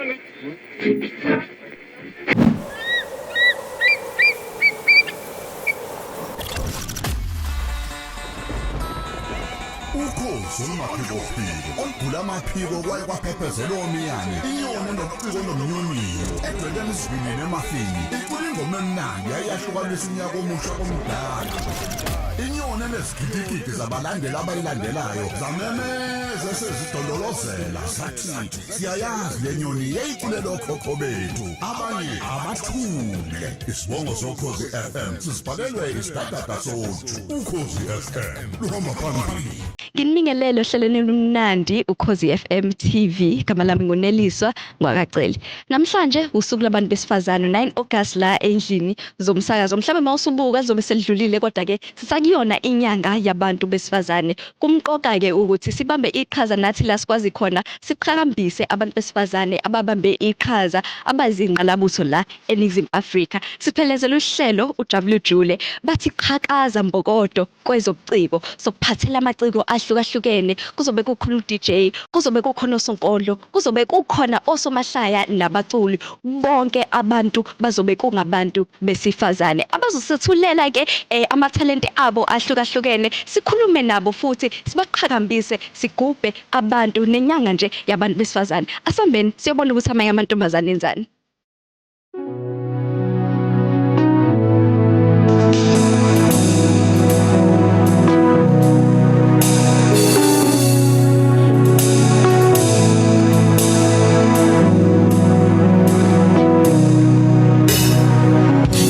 Ukhozi olumaphikophiko olugula amaphiko kwaye kwaphephezela omiyane, inyoni enobuciko nomnyonyiyo edwetshela isivinini emafini, icula ingoma emnandi yayahlukanisa unyaka omusha komdala. Inyoni enezigidigidi zabalandeli abayilandelayo zamemeza esezidondolozela zathi siyayazi le nyoni yayiculela okhokho bethu, abanye abathule. Isibongo soKhozi FM sisibhalelwe isidadada soju. Ukhozi FM luhamba phambili. Nginingelele ohlelweni olumnandi Ukhozi FM TV. Igama lami nguNeliswa ngwakaCele. Namhlanje usuku labantu besifazane 9 August la endlini zomsakazo. Mhlawumbe mawusubuka lizobe selidlulile kodwa ke sisakuyona inyanga yabantu besifazane. Kumqoka ke ukuthi sibambe iqhaza nathi la sikwazi khona siqhakambise abantu besifazane ababambe iqhaza abazingqalabutho la eNingizimu Afrika. Siphelezela uhlelo uJabulu Jule bathi qhakaza mbokodo kwezobuciko sokuphathela amaciko ahlukahlukene. Kuzobe kukhona u-DJ, kuzobe kukhona osonkondlo, kuzobe kukhona osomahlaya nabaculi. Bonke abantu bazobe kungabantu besifazane abazosethulela ke amathalente abo ahlukahlukene. Sikhulume nabo futhi sibaqhakambise, sigubhe abantu nenyanga nje yabantu besifazane. Asambeni siyobona ukuthi amanye amantombazane enzani.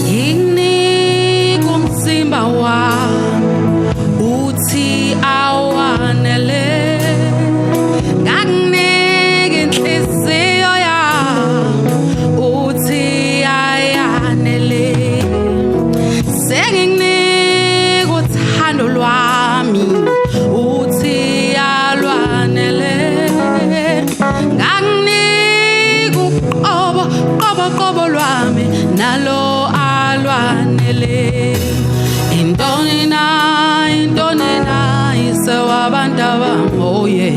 Nginika umzimba wami uthi awanele, ngakunika inhliziyo yami uthi ayanele, sengikunika uthando lwami uthi alwanele, ngakunika uqobo qobo qobo lwami nalo alwanele. Intoni na, intoni na, isewabantu abami, oh yeah.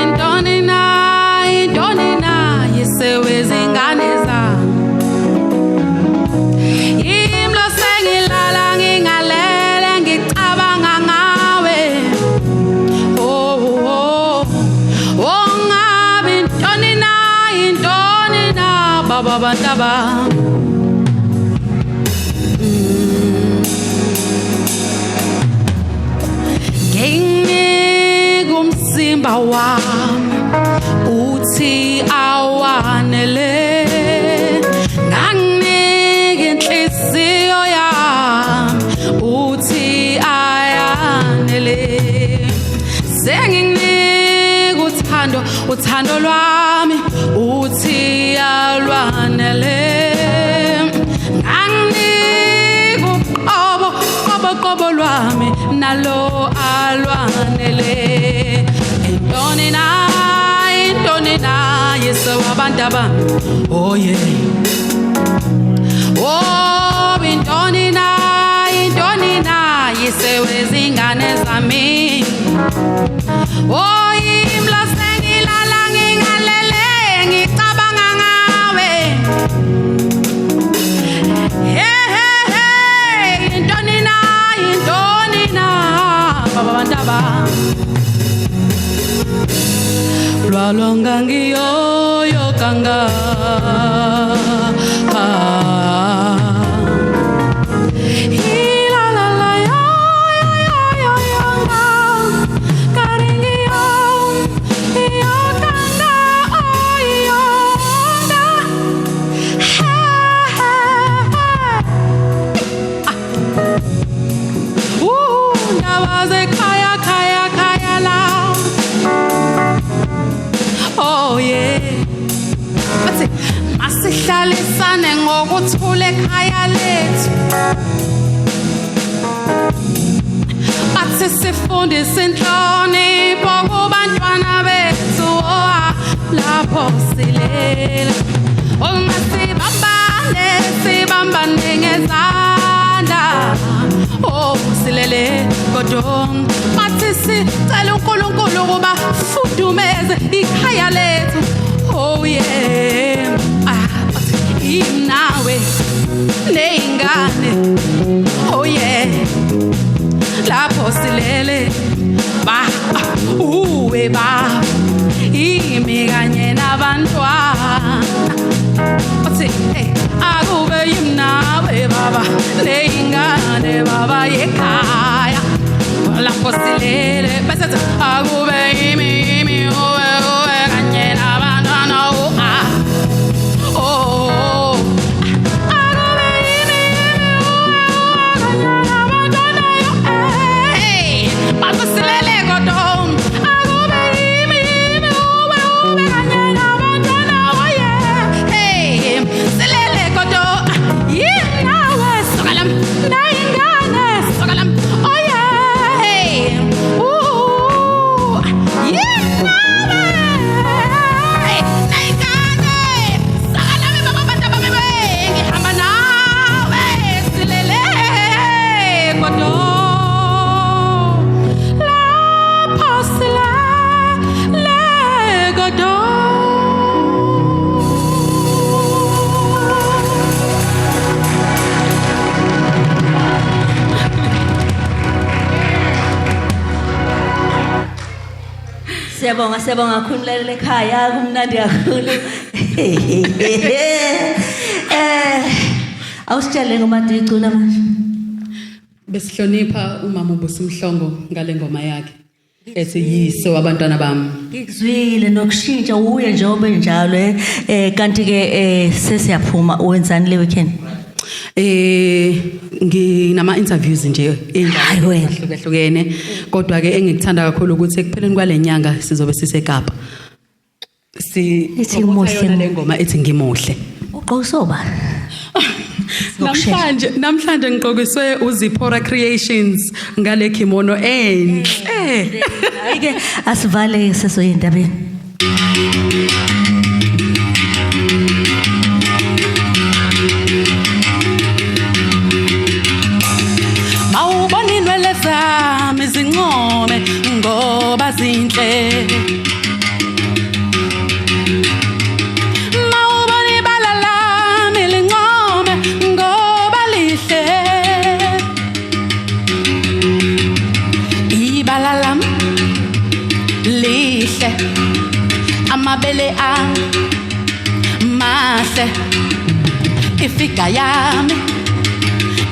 Intoni na, intoni na, yisewezingane zami. Yimi lo sengilala ngingalele ngicabanga ngawe. Oh, oh, oh, ngabe intoni na, intoni na, baba bantabami. Nginika umzimba wami uthi awanele, ngakunika inhliziyo yami uthi ayanele, sengikunika uthando, uthando lwami uthi alwanele, ngakunika uqobo qobo qobo lwami nalo alwanele. Intoni na, intoni na, yise wabantu abami, oh yeah. Oh, intoni na, intoni na, yise wezingane zami. Oh, yimi lo sengilala ngingalele ngicabanga ngawe. Hey, hey, hey, intoni na, intoni na, baba bantabami. Lwalonga ngiyoyokanga. Ila la la yo yo yo yo yo nga. Karingiyo, iyokanga, oh iyonga. Hey, hey, hey. Ndaba zekhaya khaya khaya la. Oh yeah. Bathi masihlalisane ngokuthula ekhaya lethu. Bathi sifundise inhlonipho kubantwana bethu, oh, lapho silela. Uma sibambane, sibambane ngezandla. Oh, silele kodwa bathi sicela uNkulunkulu ukuba fudumeze Lizungeze ikhaya lethu. Oh yeah. Ah, nawe neyingane. Oh yeah. Lapho silele ba uwe ba imi kanye nabantwana. Bathi hey, akube yimnawe baba neyingane baba ekhaya. Lapho silele bese akube yimi yimi uwe uwe kanye nabantwana. Oh ah oh, akube yimi yimi uwe uwe kanye nabantwana. Hey, bathi silele kodwa akube yimi yimi uwe uwe kanye nabantwana. Oh yeah, hey, silele kodwa yinawe sokalam nayingane sokalam. Oh yeah, hey, ooh, yinawe nayingane sokalam baba bantu bami ngihamba nawe silele kodwa lapho silele kodwa. Siyabonga, siyabonga kakhulu mlaleli ekhaya, kumnandi kakhulu. Awusitshele ngoma icula manje. Besihlonipha umama uBusi Mhlongo ngale ngoma yakhe ethi yiso wabantwana bami. Ngikuzwile nokushintsha uye nje obenjalo kanti ke sesiyaphuma, wenzani le weekend? Nginama interviews nje Hayi wena. ehlukahlukene, kodwa ke engikuthanda kakhulu ukuthi ekupheleni kwale nyanga sizobe siseKapa. Si Ithi muhle. yona le ngoma ethi ngimuhle. Ugqokisoba. Ngokushesha. Namhlanje ngiqokiswe uZipora Creations ngale kimono enhle. Hayi ke asivale sesoyindabeni. Mawubona inwele zami zincome ngoba zinhle. Mawubona ibala lami lincome ngoba lihle. Ibala lami lihle, amabele ami mahle, ifiga yami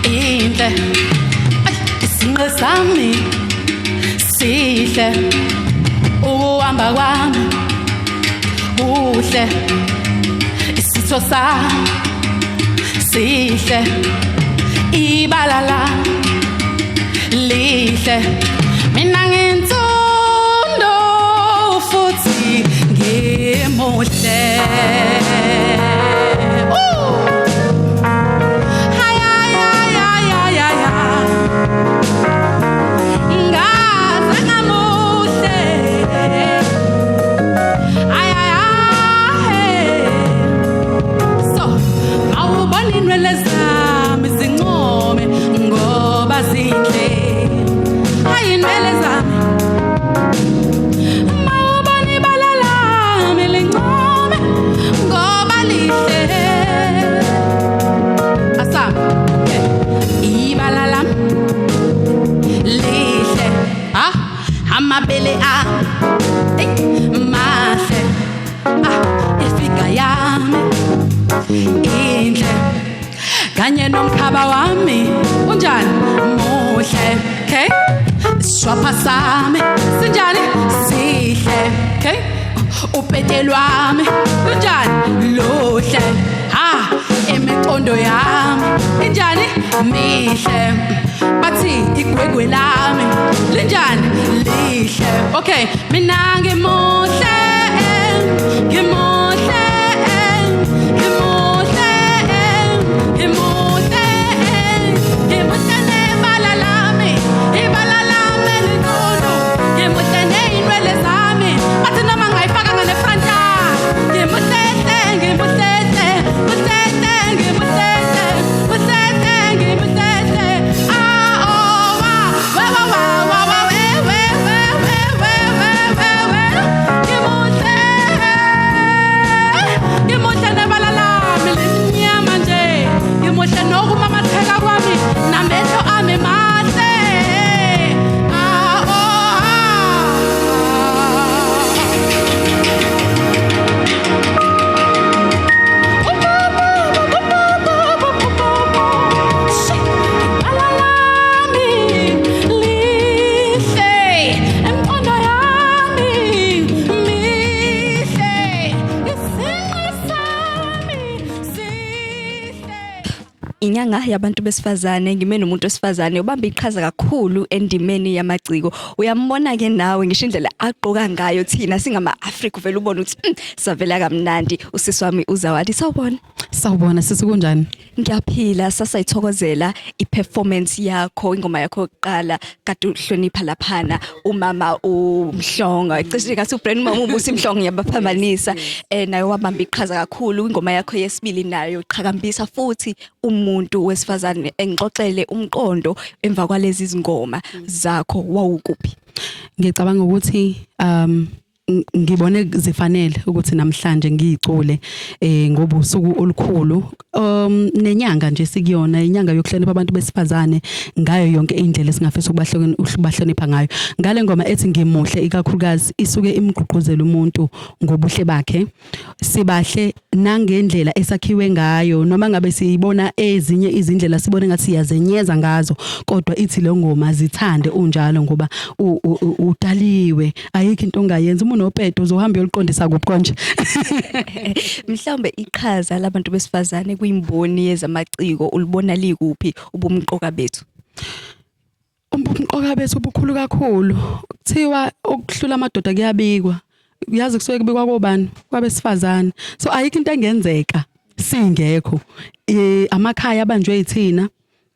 inhle, ay isinqe sami sihle, ukuhamba kwami kuhle, isitho sami sihle, ibala lami lihle, mina nginsundo futhi ngimuhle. Ooh! Hay, hay, hay, hay, hay, hay, hay. Ngaze ngamuhle. Ay, ay, ay. So, awubona inwele zami zincome ngoba zinhle. Hayi inwele zami. Mawubona ibala lami lincome ngoba lihle. Asam. Okay. Ibala lami lihle. Ah, amabele ami ey mahle. Ah, ifiga yami inhle kanye nomkhaba wami unjani muhle. Okay, isishwapha sami sinjani sihle. Okay, upete lwami lunjani luhle. Ha, imicondo yami injani mihle. Bathi igwegwe lami linjani lihle. Okay, mina ngimuhle, ngimuhle, ngimuhle, ngimuhle, ngimuhle nebala lami, ibala lami linkulu, ngimuhle ney'nwele zami, bathi noma ngayifaka ngane-frontal, ngimuhle, ngimuhle, muhle, ngimuhle, muhle, ngimuhle, ah oh wa wa wa wa wa wa we we we we we we we we. Inyanga yabantu besifazane, ngime nomuntu wesifazane ubamba iqhaza kakhulu endimeni yamaciko. Uyambona ke nawe ngisho indlela agqoka ngayo, thina singama-Afrika uvele ubone ukuthi savela kamnandi. Usisi wami uZawadi, sawubona. Sawubona sisi, kunjani? Ngiyaphila, sasayithokozela i-performance yakho, ingoma yakho yokuqala kade uhlonipha laphana umama uMhlongo. Cishe ngathi ubrand mama uBusi Mhlongo, ngiyabaphambanisa. Naye wabamba iqhaza kakhulu ingoma yakho yesibili, nayo iqhakambisa futhi umuntu wesifazane. Engixoxele umqondo emva kwalezi zingoma zakho wawukuphi? Ngicabanga ukuthi ngibone zifanele ukuthi namhlanje ngiyicule ngoba usuku olukhulu nenyanga nje sikuyona, inyanga yokuhlonipha abantu besifazane ngayo yonke indlela esingafisa ukubahlonipha ngayo. Ngale ngoma ethi Ngimuhle ikakhulukazi isuke imgqugquzela umuntu ngobuhle bakhe. Sibahle nangendlela esakhiwe ngayo, noma ngabe siyibona ezinye izindlela sibone ngathi siyazenyeza ngazo, kodwa ithi le ngoma zithande unjalo ngoba udaliwe, ayikho into ongayenza. Uma unopedo uzohamba uyoliqondisa kuphi konje? Mhlawumbe iqhaza labantu besifazane kwimboni yezamaciko ulibona likuphi, ubumqoka bethu? Ubumqoka bethu bukhulu kakhulu. Kuthiwa ukuhlula amadoda kuyabikwa. Yazi kusuke kubikwa kobani? Kwabesifazane. So ayikho into engenzeka singekho. Amakhaya abanjwe yithina.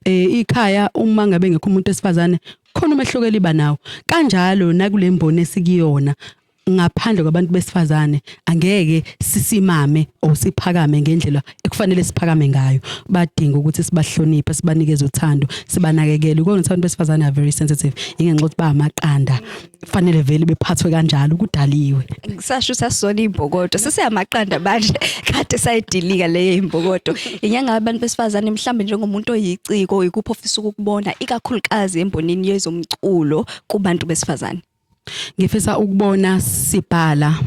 Ikhaya uma ngabe ngekho umuntu wesifazane khona umehluko eliba nawo. Kanjalo nakule mboni esikuyona, ngaphandle kwabantu besifazane angeke sisimame or siphakame ngendlela ekufanele siphakame ngayo. Badinga ukuthi sibahloniphe, sibanikeze uthando, sibanakekele. Ukona ukuthi abantu besifazane are very sensitive, ingenxa yokuthi bayamaqanda, kufanele vele bephathwe kanjalo, kudaliwe. Ngisasho sasona imbokodo, sesiyamaqanda manje, kade sayidilika leyo imbokodo. Inyanga yabantu besifazane, mhlambe njengomuntu oyiciko, ikuphi ofisa ukukubona ikakhulukazi embonini yezomculo kubantu besifazane? Ngifisa ukubona sibhala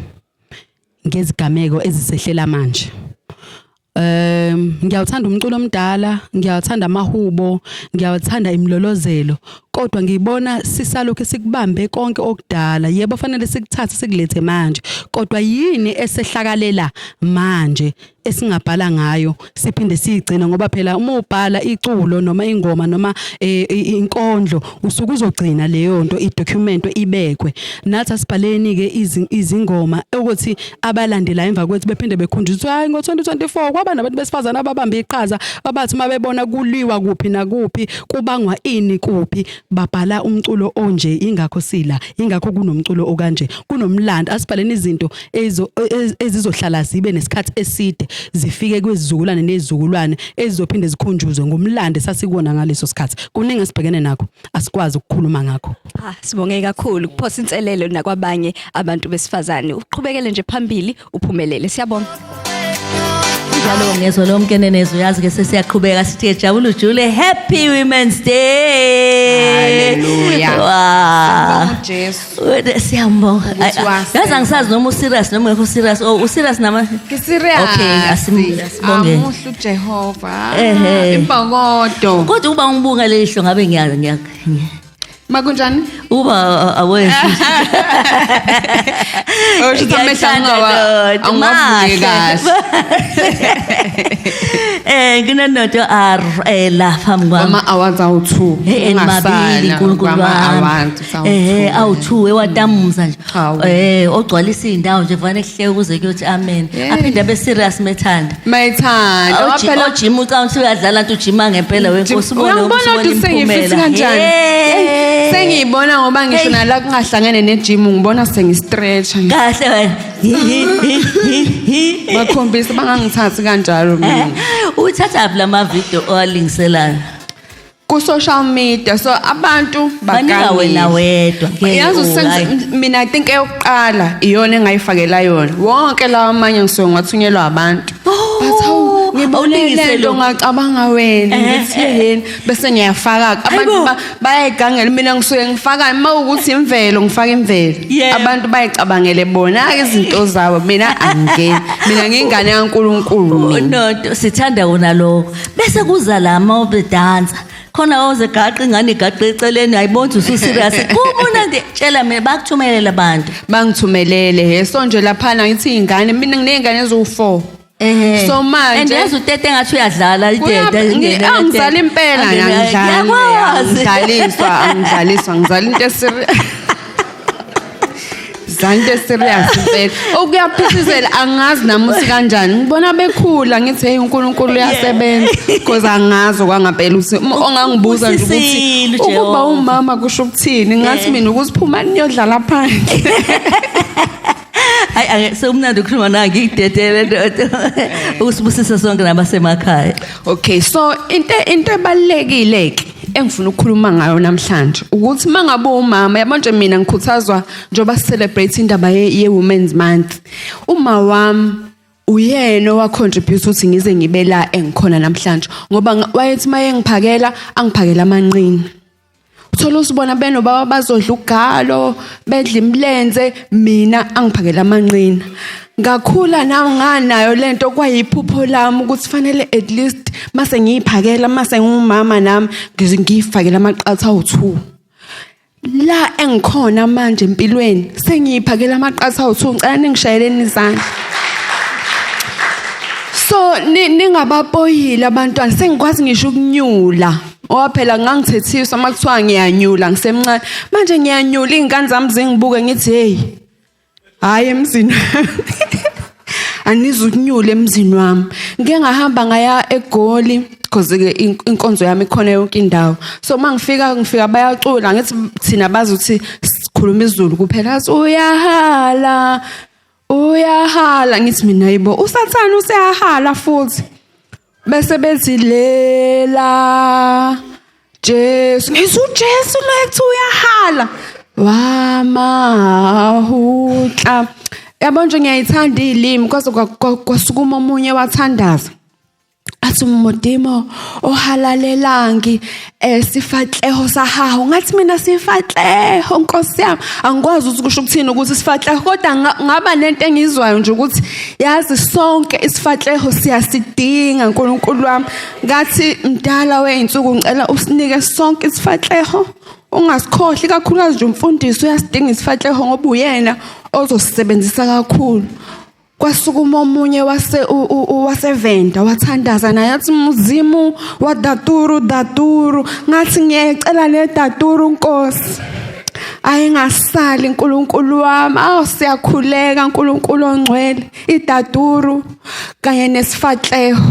ngezigameko ezisehlela manje. Ngiyawuthanda umculo omdala, ngiyawuthanda amahubo, ngiyawuthanda imilolozelo, kodwa ngibona sisalokhu sikubambe konke okudala. Yebo, fanele sikuthathe sikulethe manje, kodwa yini esehlakalela manje esingabhala ngayo siphinde siyigcine? Ngoba phela uma ubhala iculo noma ingoma noma inkondlo, usuke uzogcina leyo nto, idocument ibekwe. Nathi asibhaleni ke izingoma ukuthi abalandela emva kwethu bephinde bekhunjuzwe, hayi, ngo-2024 kwaba nabantu besifazane ababamba iqhaza, abathi uma bebona kuliwa kuphi nakuphi, kubangwa ini kuphi, babhala umculo onje. Ingakho sila, ingakho kunomculo okanje, kunomlando. Asibhaleni izinto ezizohlala zibe nesikhathi eside, zifike kwizizukulwane nezizukulwane, ezizophinde zikhunjuzwe ngomlando esasikuwona ngaleso sikhathi. Kuningi esibhekene nakho, asikwazi ukukhuluma ngakho. Ah, sibonge kakhulu kuphosa inselelo nakwabanye abantu besifazane. Uqhubekele nje phambili, uphumelele. Siyabonga. Njalo ngezwe lonke nenezo, yazi ke sesiyaqhubeka sithi jabula ujule, Happy Women's Day. Hallelujah. Wow. Jesu. Wena, siyambonga. Ukuthi wasenza. Yazi angisazi noma userious noma ungekho serious. Oh, userious nama. Ngiserious. Okay, asibonge. Amuhle uJehova. Ehhe. Imbokodo. Kodwa uba ngibuka lehlo ngabe ngiya Makunjani? Uba awenzi. Oh, shuthi amehlo angawavuki kahle. Nginenoto R la phambi kwami. Ama awards awu2. Hey, mabili, uNkulunkulu wami. Awu2 ewatamuza nje. Hawu. Ogcwalisa indawo nje, vane kuhleke kuze kuyothi amen. Hey. Aphinde abe serious methanda. Mayithanda. Waphela Ojima ucabanga ukuthi uyadlala, nto ujima ngempela wenkosi, ubone. Uyangibona ukuthi sengifithi kanjani? Hey. Sengiyibona ngoba ngisho Hey. nala kungahlangene ne-gym, ngibona sengistretcha. Kahle wena. Hi, hi, hi, hi, hi. Bakhombisa bangangithathi kanjalo mina. Uthatha phi lama video owalingiselayo? Ku social media, so abantu Banika wena bagangile. wedwa ke. Yazi Oh, hayi. mina I think eyokuqala iyona engayifakela yona. Wonke lawa amanye ngisuke ngathunyelwa abantu. But hawu, ngibone Awulingise lento lo. ngacabanga wena, ngithi yini, bese ngiyafaka. Abantu Hayibo. Bayayigangela, mina ngisuke ngifaka uma ukuthi imvelo, ngifaka imvelo. Abantu bayicabangele bona izinto zabo, mina angingeni. Mina ngiyingane kaNkulunkulu mina. No, sithanda wona lokho. Bese kuza lama obedansa. Khona oze gaqa ingane, igaqa eceleni, ayibona ukuthi ususerious. Kubona nje, tshela mina, bakuthumelela abantu? Bangithumelele he. So nje laphana ngithi iy'ngane, mina nginey'ngane eziwu-4. So manje And yazi utete ngathi uyadlala itete. Angizali impela ngiyadlala. Angidlaliswa, angidlaliswa, ngizala into eserious. Ngizala into eserious impela. Okuyaphithizela angazi nami ukuthi kanjani. Ngibona bekhula ngithi hey uNkulunkulu uyasebenza because angazi okwangempela ukuthi ongangibuza nje ukuthi ukuba umama kusho ukuthini ngathi mina ukuziphuma niyodlala phandle. Hayi sekumnandi ukukhuluma nawe ngikudedele ndoda. Usibusise sonke nabasemakhaya. Okay, so into ebalekile ke engifuna ukukhuluma ngayo namhlanje ukuthi mangabe umama yabo nje mina ngikhuthazwa njengoba celebrate indaba ye Women's Month. Uma wami uyena owacontribute ukuthi ngize ngibe la engikhona namhlanje ngoba wayethi maye ngiphakela angiphakela amanqina. Uthola usibona benobaba bazodla ugalo bedla imlenze mina angiphakela amanqina. Ngakhula nami nganayo lento kwayiphupho lami ukuthi fanele at least mase ngiyiphakela mase ngumama nami ngifakela amaqatha awu2. La engikhona manje empilweni sengiyiphakela amaqatha awu2 ngicela ningishayeleni izandla. So ningabapoyile abantwana sengikwazi ngisho ukunyula. Ngoba phela ngangithethiswa uma kuthiwa ngiyanyula ngisemncane. Manje ngiyanyula iy'ngane zami zingibuke ngithi hey hayi emzini anizukunyula emzini wami. Ngike ngahamba ngaya eGoli because ke inkonzo yami ikhona yonke indawo. So uma ngifika bayacula ngithi thina bazi ukuthi sikhuluma isiZulu kuphela. Athi uyahala uyahala ngithi mina yibo uSathane useyahala futhi. Bese bethi lela Jesu ngithi uJesu lethu uyahala wamahutla. Yabo nje ngiyayithanda izilimi kwaze kwasukuma omunye wathandaza athi Modimo ohalalelangi sifatleho sahaho. Ngathi mina sifatleho Nkosi yami angikwazi ukuthi kusho ukuthini ukuthi sifatleho kodwa ngaba nento engizwayo nje ukuthi yazi sonke isifatleho siyasidinga uNkulunkulu wami. Ngathi mdala weinsuku ngicela usinike sonke isifatleho ungasikhohli kakhulukazi nje umfundisi uyasidinga isifatleho ngoba uyena ozosisebenzisa kakhulu. Kwasukuma omunye waseVenda wathandaza naye athi Muzimu wa daturu daturu. Ngathi ngiyayicela le daturu Nkosi ayingasali uNkulunkulu wami. Awu siyakhuleka uNkulunkulu ongcwele idaturu kanye nesifatleho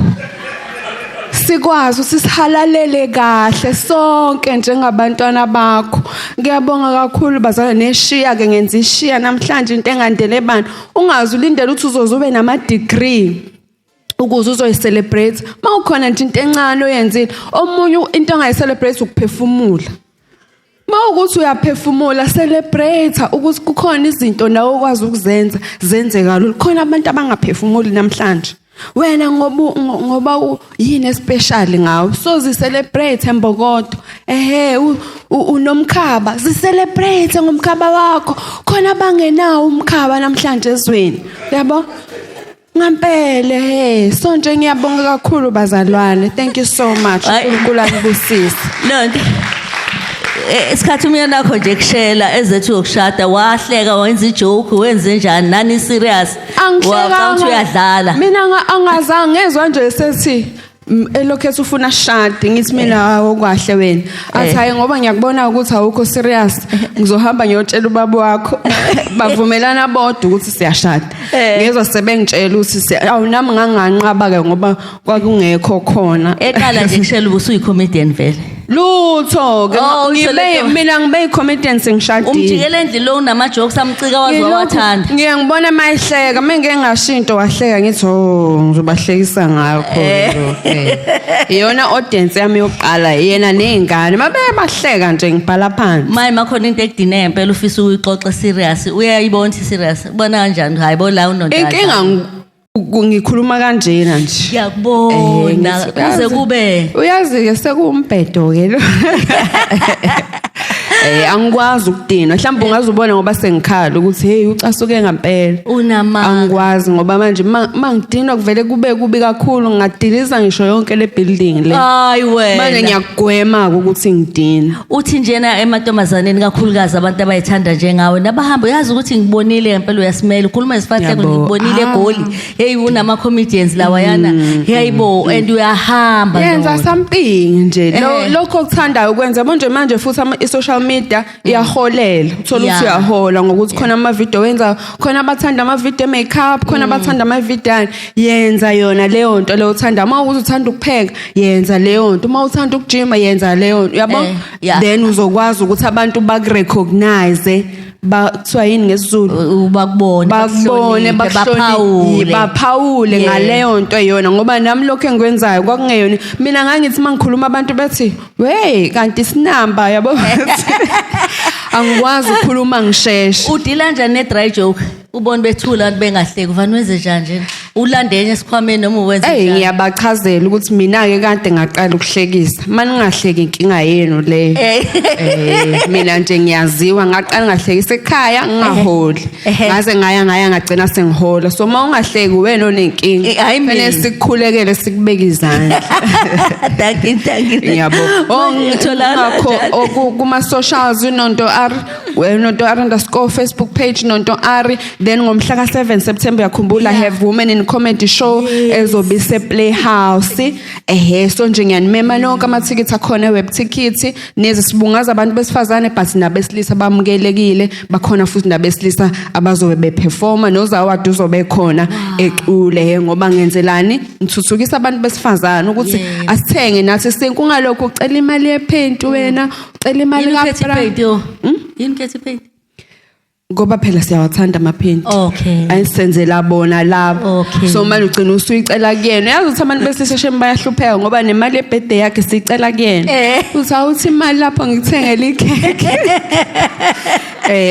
sikwazi ukuthi sihalalele kahle sonke njengabantwana bakho. Ngiyabonga kakhulu bazalwane neshiya ke ngenza ishiya namhlanje into engandele bani. Ungaze ulindele ukuthi uzoze ube nama degree ukuze uzoyicelebrate. Mawukhona nje into encane oyenzile, omunye into ongayicelebrate ukuphefumula. Mawukuthi uyaphefumula celebrate ukuthi kukhona izinto nawe okwazi ukuzenza zenzeka lula. Khona abantu abangaphefumuli namhlanje. Wena ngoba yini especial ngawe so zi celebrate embokodo. Ehhe unomkhaba zi celebrate ngomkhaba wakho. Khona abangenawo umkhaba namhlanje ezweni. Yabo? Ngampela he so nje ngiyabonga kakhulu bazalwane. Thank you so much. uNkulunkulu anibusise. Nonto isikhathi umyeni wakho nje kushela ezethu yokushada wahleka wenza ijoke wenze njani nani serious Angihlekanga. Uyadlala. Mina angazange ngezwa nje sethi elokhu ethi ufuna shadi ngithi mina awukahle wena. Athi hayi ngoba ngiyakubona ukuthi awukho serious ngizohamba ngiyotshela ubaba wakho. Bavumelana bodwa ukuthi siyashada. Ngezwa sebengitshela ukuthi awu nami nganganqaba ke ngoba kwakungekho khona. Eqala nje kushela ubusuyi-comedian vele. Lutho ke ngibe mina ngibe i-comedian sengishadile. Umjikele endlini lo unama jokes amcika waze wawathanda. Ngiye ngibona mayihleka mengeke ngasho into wahleka ngithi oh ngizobahlekisa ngakho lokho. Iyona audience yami yokuqala yena nezingane mabe bahleka nje ngibhala phansi. Maye makhona into ekudine ngempela ufisa uyixoxe serious uyayibona ukuthi serious ubona kanjani hayi bo la unondaba. Inkinga ngikhuluma kanjena nje. Ngiyakubona kuze kube uyazi ke sekuwumbhedo ke lo. Angikwazi ukudinwa. Mhlawumbe ungazubona ngoba sengikhala ukuthi hey, ucasuke ngempela. Unamanga. Angikwazi ngoba manje mangidinwa kuvele kube kubi kakhulu, ngingadiliza ngisho yonke le building le. Hayi wena. Manje ngiyakugwema ukuthi ngidine. Uthi njena emantombazaneni, kakhulukazi abantu abayithanda njengawe nabahamba, uyazi ukuthi ngibonile ngempela uyasimela, ukhuluma isifahleko. Yabo. Ngibonile eGoli, hey, unama comedians lawayana, hey bo, and uyahamba Yenza ndoda. something nje. Lokho okuthandayo ukwenza manje manje futhi i-social media iyaholela. Uthola ukuthi uyahola ngokuthi khona ama video wenza, khona abathanda ama video makeup, khona abathanda ama video ani. Yenza yona leyo nto leyo uthanda. Uma ukuthi uthanda ukupheka, yenza leyo nto. Uma uthanda ukujima, yenza leyo nto. Uyabo? Yeah. Then uzokwazi ukuthi abantu bakurecognize, ba kuthiwa yini ngesiZulu? Bakubone. Bakubone, bakuhloniphe, bakuhloniphe, baphawule. Baphawule ngaleyo nto yona, ngoba nami lokho engikwenzayo kwakungeyona. Mina ngangithi mangikhuluma abantu bethi, "Wey, kanti sinamba," yabo, angikwazi ukukhuluma ngisheshe. Udila kanjani ne-dry joke, ubone bethula abantu bengahleki? Uvane wenze njani nje, ulande enye esikhwameni noma uwenze Ey, njani? ngiyabachazela ukuthi mina ke kade ngaqala ukuhlekisa. Maningahleki, inkinga yenu leyo. Mina nje ngiyaziwa, ngaqala ngahlekisa ekhaya ngingaholi. Ngaze ngaya ngagcina sengihola. So uma ungahleki, wena onenkinga. Hhayi mina. Fanele sikukhulekele, sikubeke izandla. Thank you, thank you. Ngiyabo. Oh, Utholakala ngakho kanjani? kuma socials, uNonto R, Nonto R underscore, Facebook page Nonto R. Then ngomhla ka 7 September, uyakhumbula, have Women in Comedy show ezobe ise Playhouse. Ehe, so nje ngiyanimema nonke, amathikithi akhona web ticket. Neze sibungaza abantu besifazane, but nabesilisa bamukelekile, bakhona futhi nabesilisa abazobe beperforma, noZawadi uzobe khona ecule, ngoba ngenzelani, ngithuthukisa abantu besifazane ukuthi asithenge nathi sinkungalokhu ucela imali yepaint, wena ucela imali Yini ukhetha ka ipaint yo? Yini ukhetha ipaint? Ngoba phela siyawathanda amaphenti. Ayisenzela bona labo. So manje ugcina usuyicela kuyena. Yazi ukuthi abantu besilisa shame bayahlupheka, ngoba nemali yebirthday yakhe siyicela kuyena. Uthi, "Awuthi imali lapho ngikuthengele ikhekhe."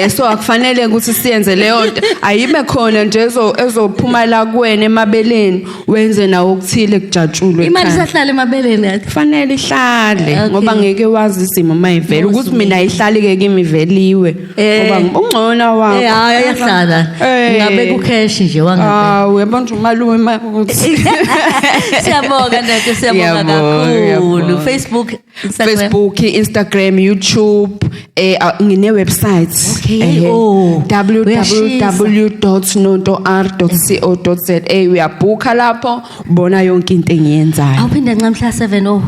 So akufanele ukuthi siyenze leyo nto. Ayibe khona nje ezophuma la kuwena emabeleni, wenze nawo okuthile, kujatshulwe Imali ekhaya. isahlala emabeleni yathi. Kufanele ihlale ngoba ngeke wazi isimo mayivela ukuthi mina ayihlali ke kimi, iveliwe ngoba ungcono wakho. Hayi, ayahlala. Ngabe ku cash nje wangabe. Ah, uyabona nje umalume makuthi. Siyabonga Nonto, siyabonga Ngiyabonga, kakhulu. ngiyabonga. Facebook, Instagram. Facebook, Instagram, YouTube, ngine website. Okay, oh, www.nontor.co.za, uyabhuka lapho, bona yonke into engiyenzayo. Awuphinde ncam, mhla 7, oh.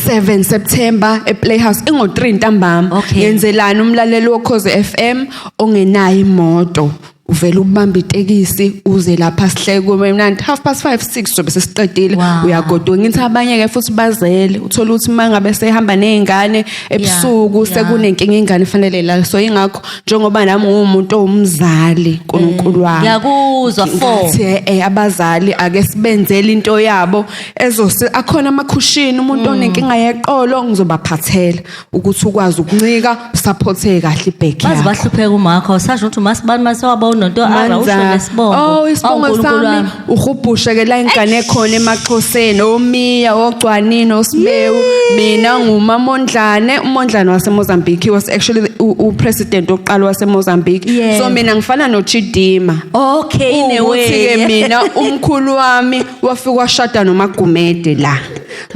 7 September ePlayhouse, ingo 3 ntambama. Yenzelani umlaleli woKhozi FM ongenayo imoto, uvela ubamba itekisi uze lapha, sihleke kube mnandi. 5:30, 6 sobe sesiqedile. Uyagoduka. Ngithi abanye ke futhi bazele, uthola ukuthi mangabe sehamba nezingane ebusuku sekunenkinga, ingane ifanele la. So ingakho, njengoba nami ngumuntu owumzali, uNkulunkulu wami, Ngiyakuzwa, 4. ngathi abazali ake sibenzele into yabo ezose akhona amakhushini. Umuntu onenkinga yeqolo ngizobaphathela ukuthi ukwazi ukuncika, usupporte kahle ibhek Baze yakho. bahlupheka umakho, awusasho ukuthi umasibani masewaba uNonto R, usho Manza. nesibongo. Oh, isibongo Awu, Nkulunkulu sami wami. uhubhushe ke la, ingane khona emaXhoseni, oMiya, ogcwanini, osibewu. Mina nguMamondlane, uMondlane waseMozambique. He was actually upresident wokuqala waseMozambique. So mina ngifana noChidima. Okay, in a Ukuthi-ke way. mina umkhulu wami wafika washada noMagumede la.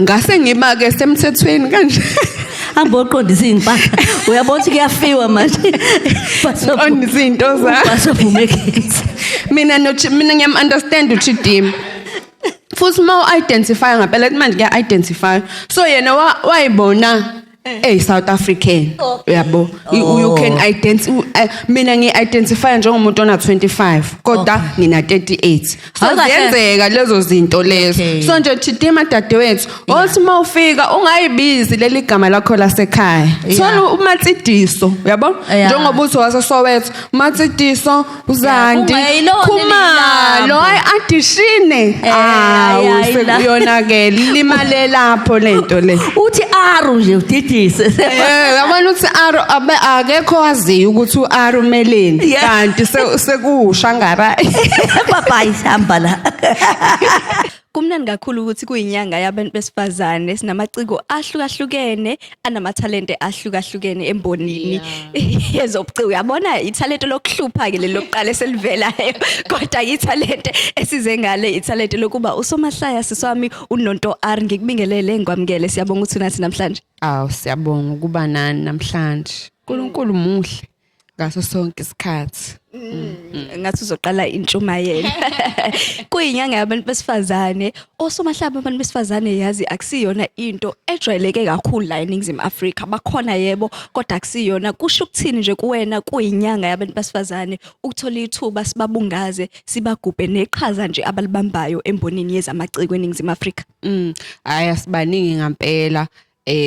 Ngase ngiba ke semthethweni kanje. Hamba oqondisa iy'mpahla, uyabona ukuthi kuyafiwa manje. Qondisa iy'nto zami. Basovumekezi. Mina no mina ngiyam understand uChidima. Futhi uma u-identify ngempela manje kuya-identify. So yena wayibona ey South African, uyabo, you can identify. Mina ngi-identify njengomuntu ona 25 kodwa ngina 38, so Hayi kahle. ziyenzeka lezo zinto lezo. So nje Chidima dadewethu, othi uma ufika ungayibizi leli gama lakho lasekhaya. Thola uMatsidiso, uyabo, njengoba uthi waseSoweto, Matsidiso, uZandi Ungayilona Khumalo, leli hayi adishine. Hayi, Awu, hayi, la. sekuyonakele, limale lapho lento le. Uthi aru nje, udidise. Yabona ukuthi aro akekho waziyo ukuthi uaro umeleni, kanti sekuwushangarai. Bye bye, hamba la. Kumnandi kakhulu ukuthi kuyinyanga yabantu besifazane, sinamaciko ahlukahlukene anamathalente ahlukahlukene embonini yezobuciko. Uyabona, ithalente lokuhlupha ke leli lokuqala eselivelayo, kodwa ithalente esize ngale ithalente lokuba usomahlaya. Siswami uNonto R, ngikubingelele, ngikwamukele. Siyabonga ukuthi unathi namhlanje. Aw, siyabonga ukuba nani namhlanje. uNkulunkulu muhle ngaso sonke isikhathi. Ngathi uzoqala intshumayelo. Kuyinyanga yabantu besifazane, osomahlaba abantu besifazane, yazi akusiyona into ejwayeleke kakhulu la eNingizimu Afrika. Bakhona yebo, kodwa akusiyona. Kusho ukuthini nje kuwena kuyinyanga yabantu besifazane ukuthola ithuba sibabungaze, sibagubhe neqhaza nje abalibambayo embonini yezamaciko eNingizimu Afrika? Hayi, asibaningi ngampela.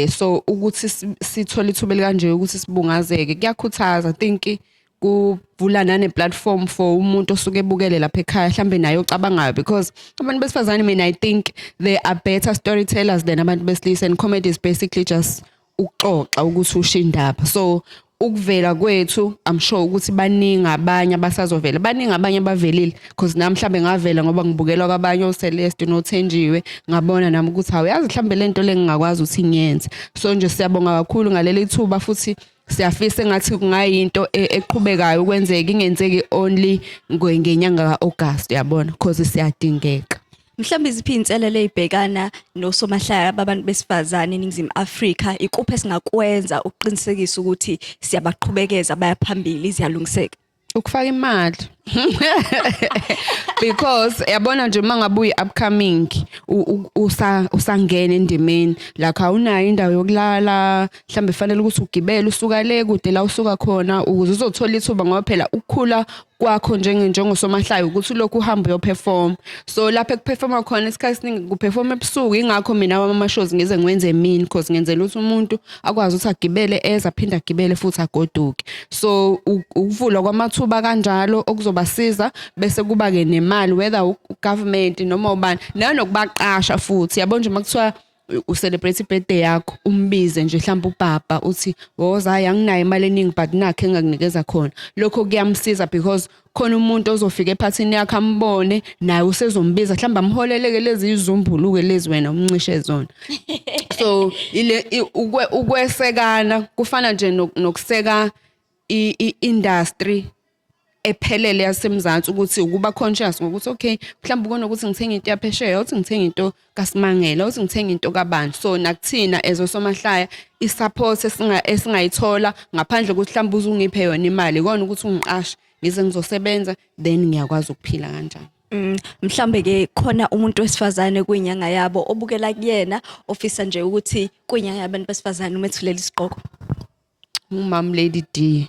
So ukuthi sithole ithuba elikanje ukuthi sibungazeke kuyakhuthaza. I think kuvula nane platform for umuntu osuke ebukele lapha ekhaya, mhlambe naye ocabangayo, because abantu besifazane, mina I think they are better storytellers than abantu besilisa, and comedy is basically just ukuxoxa, ukuthi usho indaba. So ukuvela kwethu, I'm sure ukuthi baningi abanye abasazovela, baningi abanye abavelile, because nami mhlambe ngavela ngoba ngibukelwa kwabanye oCeleste noThenjiwe, ngabona nami ukuthi awuyazi mhlambe lento le ngingakwazi ukuthi ngiyenze. So nje siyabonga kakhulu ngaleli thuba, futhi siyafisa engathi kungayinto eqhubekayo ukwenzeka, ingenzeki only ngenyanga ka-August, uyabona, because siyadingeka. Mhlawumbe iziphi iy'nselelo ey'bhekana nosomahlaya babantu besifazane eNingizimu Afrika? Ikuphi esingakwenza ukuqinisekisa ukuthi siyabaqhubekeza, baya phambili, ziyalungiseka? Ukufaka imali, because yabona nje uma ngabe uyi-upcoming, usangena endimeni lakho, awunayo indawo yokulala, mhlawumbe fanele ukuthi ugibele usuka le kude la usuka khona ukuze uzothola ithuba, ngoba phela ukukhula kwakho njengosomahlaya ukuthi ulokhu uhamba uyoperform. So lapho ekuperforma khona, isikhathi esiningi kuperform ebusuku. Ingakho mina wami ama-shows ngize ngiwenze emini, because ngenzela ukuthi umuntu akwazi ukuthi agibele eze, aphinde agibele futhi agoduke. So ukuvulwa kwamathuba kanjalo okuzobasiza, bese kuba-ke nemali, whether u-government noma ubani, nanokubaqasha futhi. Yabo nje, uma kuthiwa ucelebrate ibirthday yakho, umbize nje mhlawumbe ubaba, uthi, "Woza, hayi, anginayo imali eningi, but nakho engakunikeza khona." Lokho kuyamsiza, because khona umuntu ozofika ephathini yakhe ambone, naye usezombiza, mhlawumbe amholeleke lezi izumbuluke lezi wena umncishe zona. So ile ukwesekana kufana nje nokuseka i-industry ephelele yasemzansi, ukuthi ukuba conscious ngokuthi okay, mhlawumbe kunokuthi ngithenge into yaphesheya, uthi ngithenge into kaSimangela, uthi ngithenge into kabani. So nakuthina as osomahlaya, i-support esingayithola ngaphandle kokuthi mhlawumbe uze ungiphe yona imali, ikona ukuthi ungiqashe ngize ngizosebenza, then ngiyakwazi ukuphila kanjani. Mhlambe ke khona umuntu wesifazane kwinyanga yabo obukela kuyena, ofisa nje ukuthi kwinyanga yabantu besifazane umethulela isigqoko. Umam Lady D.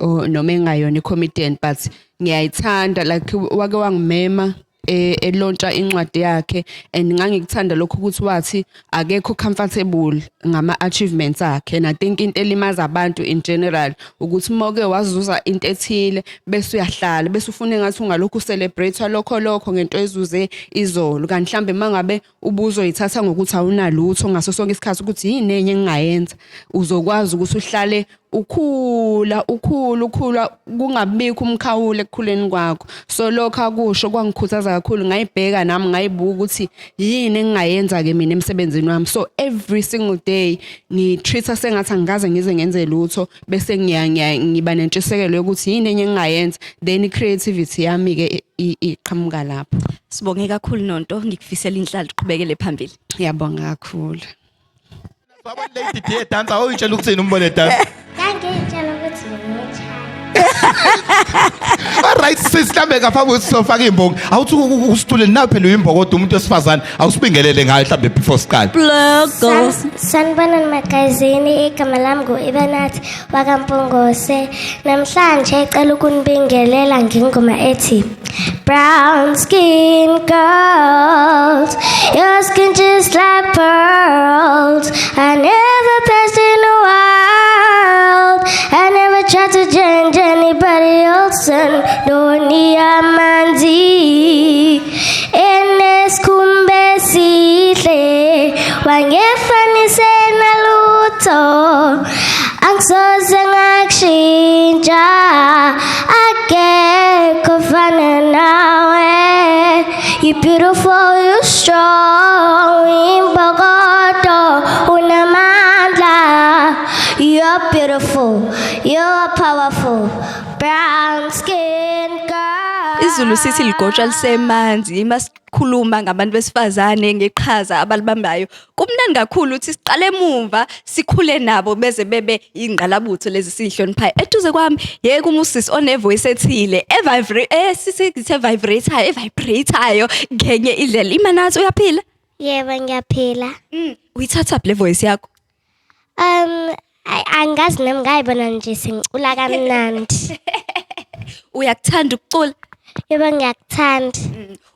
Oh, noma engayona i-comedian, but ngiyayithanda. Like, wake wangimema elauncha incwadi yakhe, and ngangikuthanda lokho ukuthi wathi akekho comfortable ngama achievements akhe. And I think into elimaza abantu in general ukuthi moke wazuza into ethile, bese uyahlala, bese ufuna engathi ungalokhu ucelebrate lokho ngento ezuze izolo, kanti mhlambe mangabe ubuzoyithatha ngokuthi awunalutho ngaso sonke isikhathi, ukuthi yini enye engingayenza, uzokwazi ukuthi uhlale ukhula, ukhula, ukhula, kungabikho umkhawulo ekukhuleni kwakho. So lokho akusho kwangikhuthaza kakhulu, ngayibheka nami, ngayibuka ukuthi yini engingayenza ke mina emsebenzini wami. So every single day ngitreat sengathi angikaze ngize ngenze lutho, bese ngiya ngiba nentshisekelo yokuthi yini enye engingayenza, then i-creativity yami ke iqhamuka lapho. Sibonge kakhulu Nonto, ngikufisela inhlanhla, uqhubekele phambili. Ngiyabonga kakhulu. Wabona Lady D edansa, awuyitshela ukuthini umbone edansa? Ngangiyitshela ukuthi ngiyethanda. Alright sis, mhlambe ngaphambi ukuthi sofaka imbongi, awuthi usithule nawe phela, uyimbokodo, umuntu wesifazane, awusibingelele ngayo mhlambe before siqale. Blogo. Sanibonani magazini, igama lami ngu-Ibenathi wakaMpungose. Namhlanje cela ukunibingelela ngengoma ethi Brown skin girls, your skin just like pearls. I never passed in the world. I never tried to change anybody else. Ndoni amanzi enesikhumba esihle wangefanise nalutho, angisoze ngakushintsha, akekho fana nawe. You beautiful, you strong. Imbokodo unamandla. You're beautiful, you're powerful. Brown skin girl. Izulu sithi ligotshwa lisemanzi masikhuluma ngabantu besifazane ngeqhaza abalibambayo. Kumnandi kakhulu ukuthi siqale emumva sikhule nabo beze bebe ingqalabutho lezi sihloniphayo. Eduze kwami yeke uma usisi one voice ethile e vibrate eh sisi ngithe vibrator e vibrator ngenye indlela. Imanathi uyaphila? Yebo ngiyaphila. Uyithatha le voice yakho? Angazi nami ngayibona nje sengicula kamnandi. Uyakuthanda ukucula? Yebo ngiyakuthanda.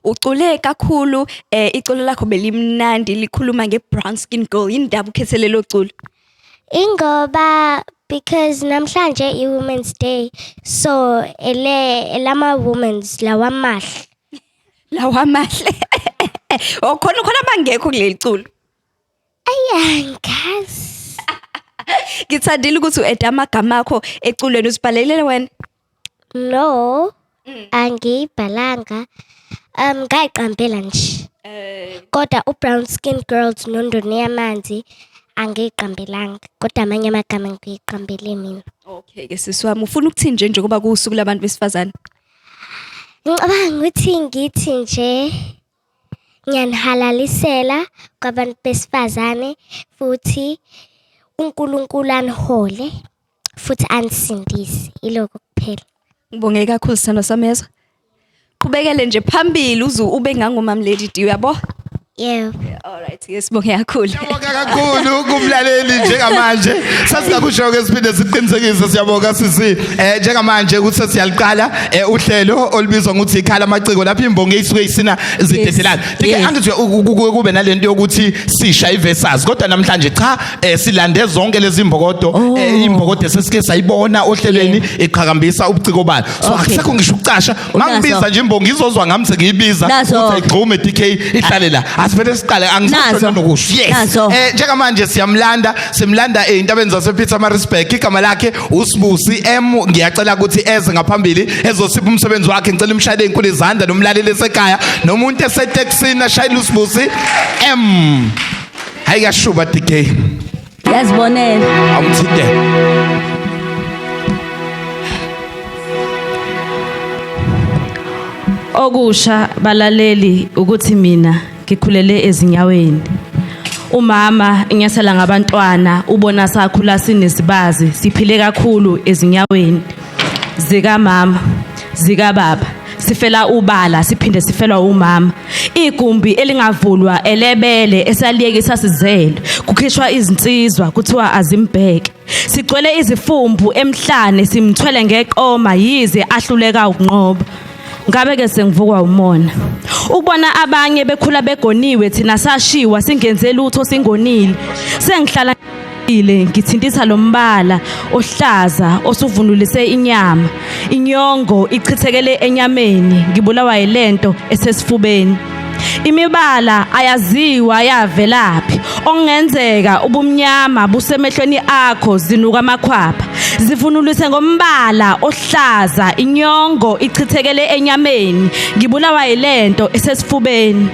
Ucule kakhulu iculo lakho belimnandi likhuluma nge-brown skin girl. Yini ndaba ukhethe lelo culo? Ingoba because namhlanje i-Women's Day, so ele elama women's lawa mahle. Lawa amahle. Oh khona khona abangekho kuleli culo. Ayangazi. Ngithandile ukuthi u-add amagama akho eculweni uzibhalelele wena. No, angiyibhalanga. Ngayiqambela nje. Kodwa u-brown skin girls nondoni yamanzi angiyiqambelanga. Kodwa amanye amagama ngiyiqambele mina. Okay ke sisi wami ufuna ukuthini nje njengoba kuwusuku labantu besifazane? Ngicabanga ukuthi ngithi nje ngiyanihalalisela kwabantu besifazane futhi uNkulunkulu anihole futhi anisindise. Ilokho kuphela. Ngibonge kakhulu sithandwa sami yezwa. Qhubekele nje phambili uze ube ngangomam Lady D uyabo? Yebo. All right, yes sibonge kakhulu. Siyabonga kakhulu kumlaleli njengamanje. Sasingakusho ke siphinde siqinisekise siyabonga sisi. Njengamanje ukuthi sesiyaliqala uhlelo olubizwa ngokuthi ikhala amaciko lapho imbongi isuke isina zidedelana. Dike angithi kube nalento yokuthi sisha iverses kodwa namhlanje cha silande zonke lezi imbokodo imbokodo sesike sayibona ohlelweni iqhakambisa ubuciko bayo. So akusekho ngisho ukucasha mangibiza nje imbongi izozwa ngami sengiyibiza ukuthi ayigxume DK ihlale la. Asivele siqale angisasho nokusho. Yes. Njengamanje siyamlanda simlanda ezintabeni zasePietermaritzburg igama lakhe uSibusi M ngiyacela ukuthi eze ngaphambili ezosipha umsebenzi wakhe ngicela imshayele inkulu izandla nomlaleli esekhaya nomuntu eseteksini ashayele uSibusi M. Hayi kashuba DK. Yazibonela. Awumthinte. Okusha balaleli ukuthi mina ngikhulele ezinyaweni. Umama inyathela ngabantwana ubona sakhula sinezibazi siphile kakhulu ezinyaweni zika mama zika baba sifela ubala siphinde sifelwa umama igumbi elingavulwa elebele esaliyeke sasizele kukhishwa izinsizwa kuthiwa azimbheke sigcwele izifumbu emhlane simthwele ngeqoma yize ahluleka ukunqoba ngabe ke sengivukwa umona ukubona abanye bekhula begoniwe thina sashiwa singenze lutho singonile sengihlala ile ngithintitha lombala ohlaza osuvunulise inyama inyongo ichithekele enyameni ngibulawa yilento esesifubeni imibala ayaziwa yavelaphi okungenzeka ubumnyama busemehlweni akho zinuka amakhwapha zivunulise ngombala ohlaza inyongo ichithekele enyameni ngibulawa yilento esesifubeni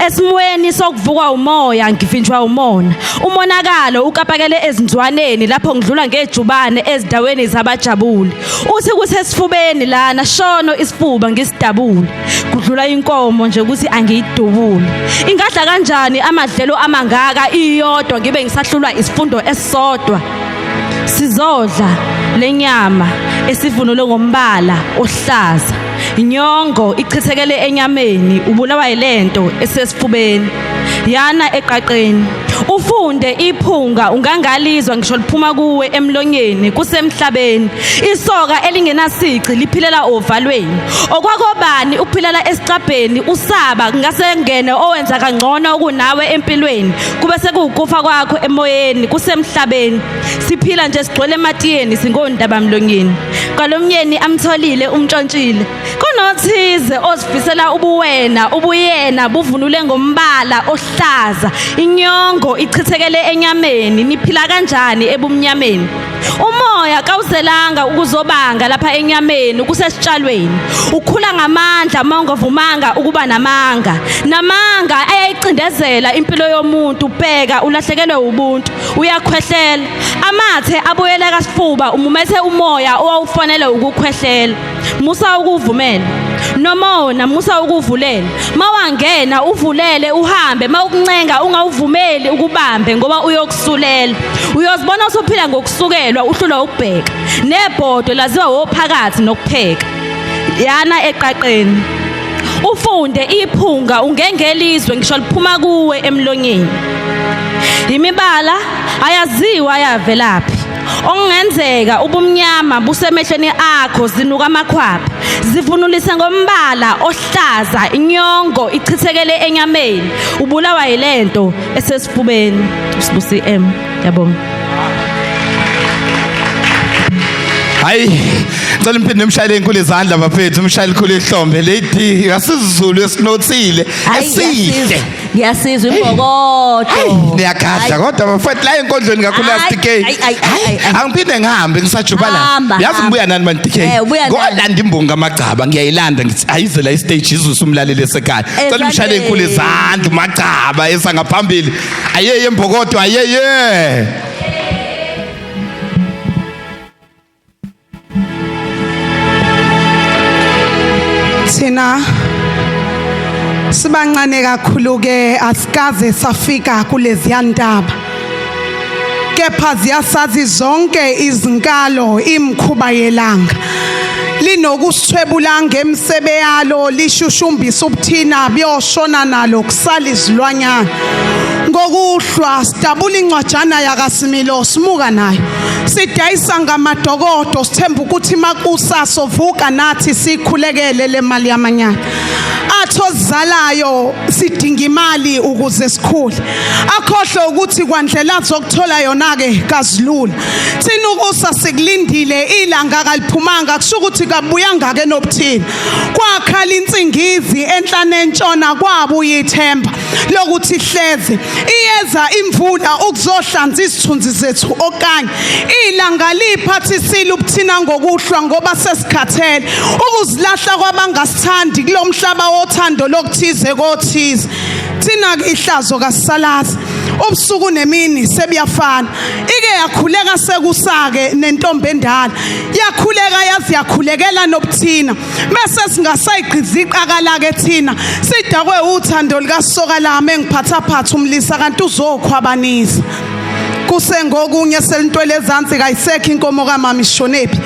esimweni sokuvukwa umoya ngivinjwa umona umonakalo ukapakele ezinzwaneni lapho ngidlula ngejubane ezindaweni zabajabule uthi kusesifubeni lana shono isifuba ngisidabule kudlula inkomo nje ukuthi angiyidubule ingadla kanjani amadlelo amangaka iyodwa ngibe ngisahlulwa isifundo esisodwa sizodla lenyama esivunule ngombala ohlaza inyongo ichithekele enyameni ubulawa yilento esesifubeni yana eqaqeni ufunde iphunga ungangalizwa ngisho liphuma kuwe emlonyeni kusemhlabeni isoka elingenasici liphilela ovalweni okwakobani uphilela esicabheni usaba ngase ngene owenza kangcono kunawe empilweni kube sekuwukufa kwakho emoyeni kusemhlabeni siphila nje sigcwele ematiyeni singondaba mlonyeni kwalomnyeni amtholile umtshontshile. Kunothize ozifisela ubuwena, ubuyena buvunule ngombala ohlaza. Inyongo ichithekele enyameni, niphila kanjani ebumnyameni? Umoya kawuzelanga ukuzobanga lapha enyameni kusesitshalweni. Ukhula ngamandla mawungavumanga ukuba namanga. Namanga ayayicindezela impilo yomuntu, bheka ulahlekelwe ubuntu, uyakhwehlela. Amathe abuyela kasifuba umumethe umoya owawufanele ukukhwehlela. Musa ukuvumela. Nomona musa ukuvulela. Mawangena uvulele uhambe, mawukuncenga ungawuvumeli ukubambe ngoba uyokusulela. Uyozibona usuphila ngokusukelwa uhlulwa ukubheka. Nebhodo laziwa wophakathi nokupheka. Yana eqaqeni. Ufunde iphunga ungengelizwe ngisho liphuma kuwe emlonyeni. Imibala ayaziwa yavelaphi. Okungenzeka ubumnyama busemehlweni akho zinuka amakhwapha. Zivunulise ngombala ohlaza inyongo ichithekele enyameni. Ubulawa yilento esesifubeni. Sibusi M. Yabonga. Hayi, ngicela imphinde imshayele inkulu izandla bafethu, umshayeli ikhulu ihlombe lady ngasizulu esinothile esihle. Ngiyasizwa imbokodo. Niyagadla kodwa bafethu la enkondlweni kakhulu ya DK. Angiphinde ngihambe ngisajuba la. Yazi ngibuya nani man DK. Eh, Ngolanda imbongi amagcaba ngiyayilanda ngithi ayize la istage izuse umlaleli esekhaya. Cela umshayele inkulu izandla umagcaba esangaphambili. Ayeye mbokodo ayeye. Thina sibancane kakhulu ke asikaze safika kuleziya ntaba kepha ziyasazi zonke izinkalo imkhuba yelanga linokusithwebula ngemsebe yalo lishushumbisa ubuthina buyoshona nalo kusala izilwanyana ngokuhlwa sidabula incwajana yakasimilo simuka nayo sidayisa ngamadokodo sithemba ukuthi makusa sovuka nathi sikhulekele le mali yamanyala athi ozalayo sidinga imali ukuze sikhule akhohlwe ukuthi kwandlela zokuthola yona ke kazilula thina ukusa sikulindile ilanga kaliphumanga kusho ukuthi kabuyanga ke nobuthina kwakhala insingizi enhlane entshona kwabuya ithemba lokuthi hleze iyeza imvula ukuzohlanza izithunzi zethu okanye ilanga liphathisile ubuthina ngokuhlwa ngoba sesikhathele ukuzilahla kwabangasithandi kulomhlaba wothando lokuthize kothize thina ke ihlazo kasalazi ubusuku nemini sebuyafana ike yakhuleka sekusake nentombi endala yakhuleka yazi yakhulekela nobuthina bese singasayigqiza iqakala ke thina sidakwe uthando likasoka lami engiphathaphatha umlisa kanti uzokhwabanisa kusengokunye selintwele ezansi kayisekho inkomo kamama ishonephi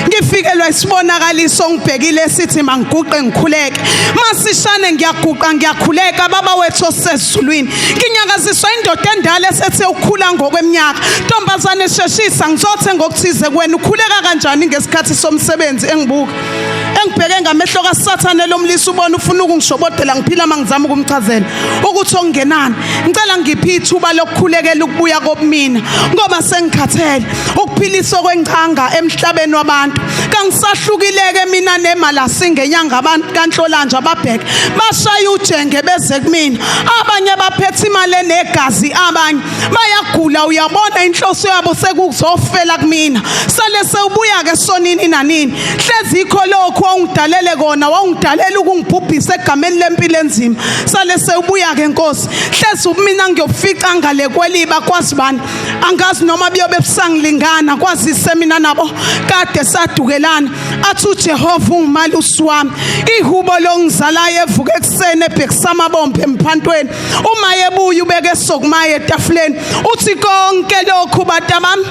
ngifikelwa isibonakaliso ngibhekile sithi mangiguqe ngikhuleke masishane ngiyaguqa ngiyakhuleka baba wethu osezulwini nginyakaziswa indoda endala esethe ukhula ngokweminyaka ntombazane sheshisa ngizothe ngokuthize kuwena ukhuleka kanjani ngesikhathi somsebenzi engibuka engibheke ngamehlo kaSathane lomlisa ubona ufuna ukungishobodela ngiphila mangizama ukumchazela ukuthi okungenani ngicela ngiphi ithuba lokukhulekela ukubuya kobumina ngoba sengikhathele ukuphiliswa kwencanga emhlabeni wabantu kangisahlukileke mina nemala singenyanga abantu kanhlolanja babheke bashaya ujenge beze kumina abanye baphethe imali enegazi abanye bayagula uyabona inhloso yabo sekuzofela kumina sale sewubuya ke sonini nanini hlezi ikho lokho wawungidalele kona wawungidalela ukungibhubhisa egameni lempilo enzima sale sewubuya ke nkosi hlezi mina ngiyofica ngale kweliba kwazi bani angazi noma buyobe busangilingana kwazise mina nabo kade sadukelana athi uJehova ungumalusi wami ihubo longizalayo evuka ekuseni ebhekisa amabombe emphantweni uma yebuya ubeke sokumaye etafuleni uthi konke lokhu batabami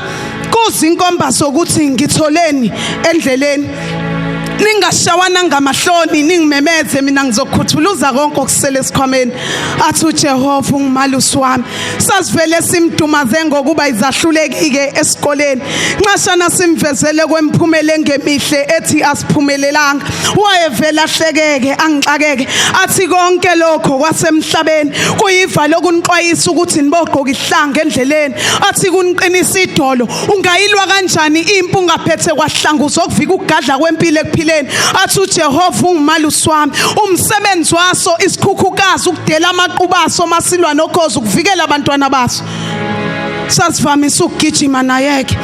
kuzinkomba zokuthi ngitholeni endleleni ningashawana ngamahloni ningimemeze mina ngizokhuthuluza konke okusele esikhwameni athi uJehova ungumalusi wami sasivele simdumaze ngokuba izahluleki-ke esikoleni nxashana simvezele kwemphumela engemihle ethi asiphumelelanga wayevele ahlekeke angixakeke athi konke lokho kwasemhlabeni kuyiva lokunixwayisa ukuthi nibogqoka ihlanga endleleni athi kuniqinisa idolo ungayilwa kanjani impi ungaphethe kwahlanga uzokuvika ukugadla kwempilo ekuphileni. ekuphileni. Athi uJehova ungumalusi wami. Umsebenzi waso isikhukhukazi ukudela amaqubaso masilwa nokhozi, ukuvikela abantwana baso. Sasivamise ukugijima nayeke.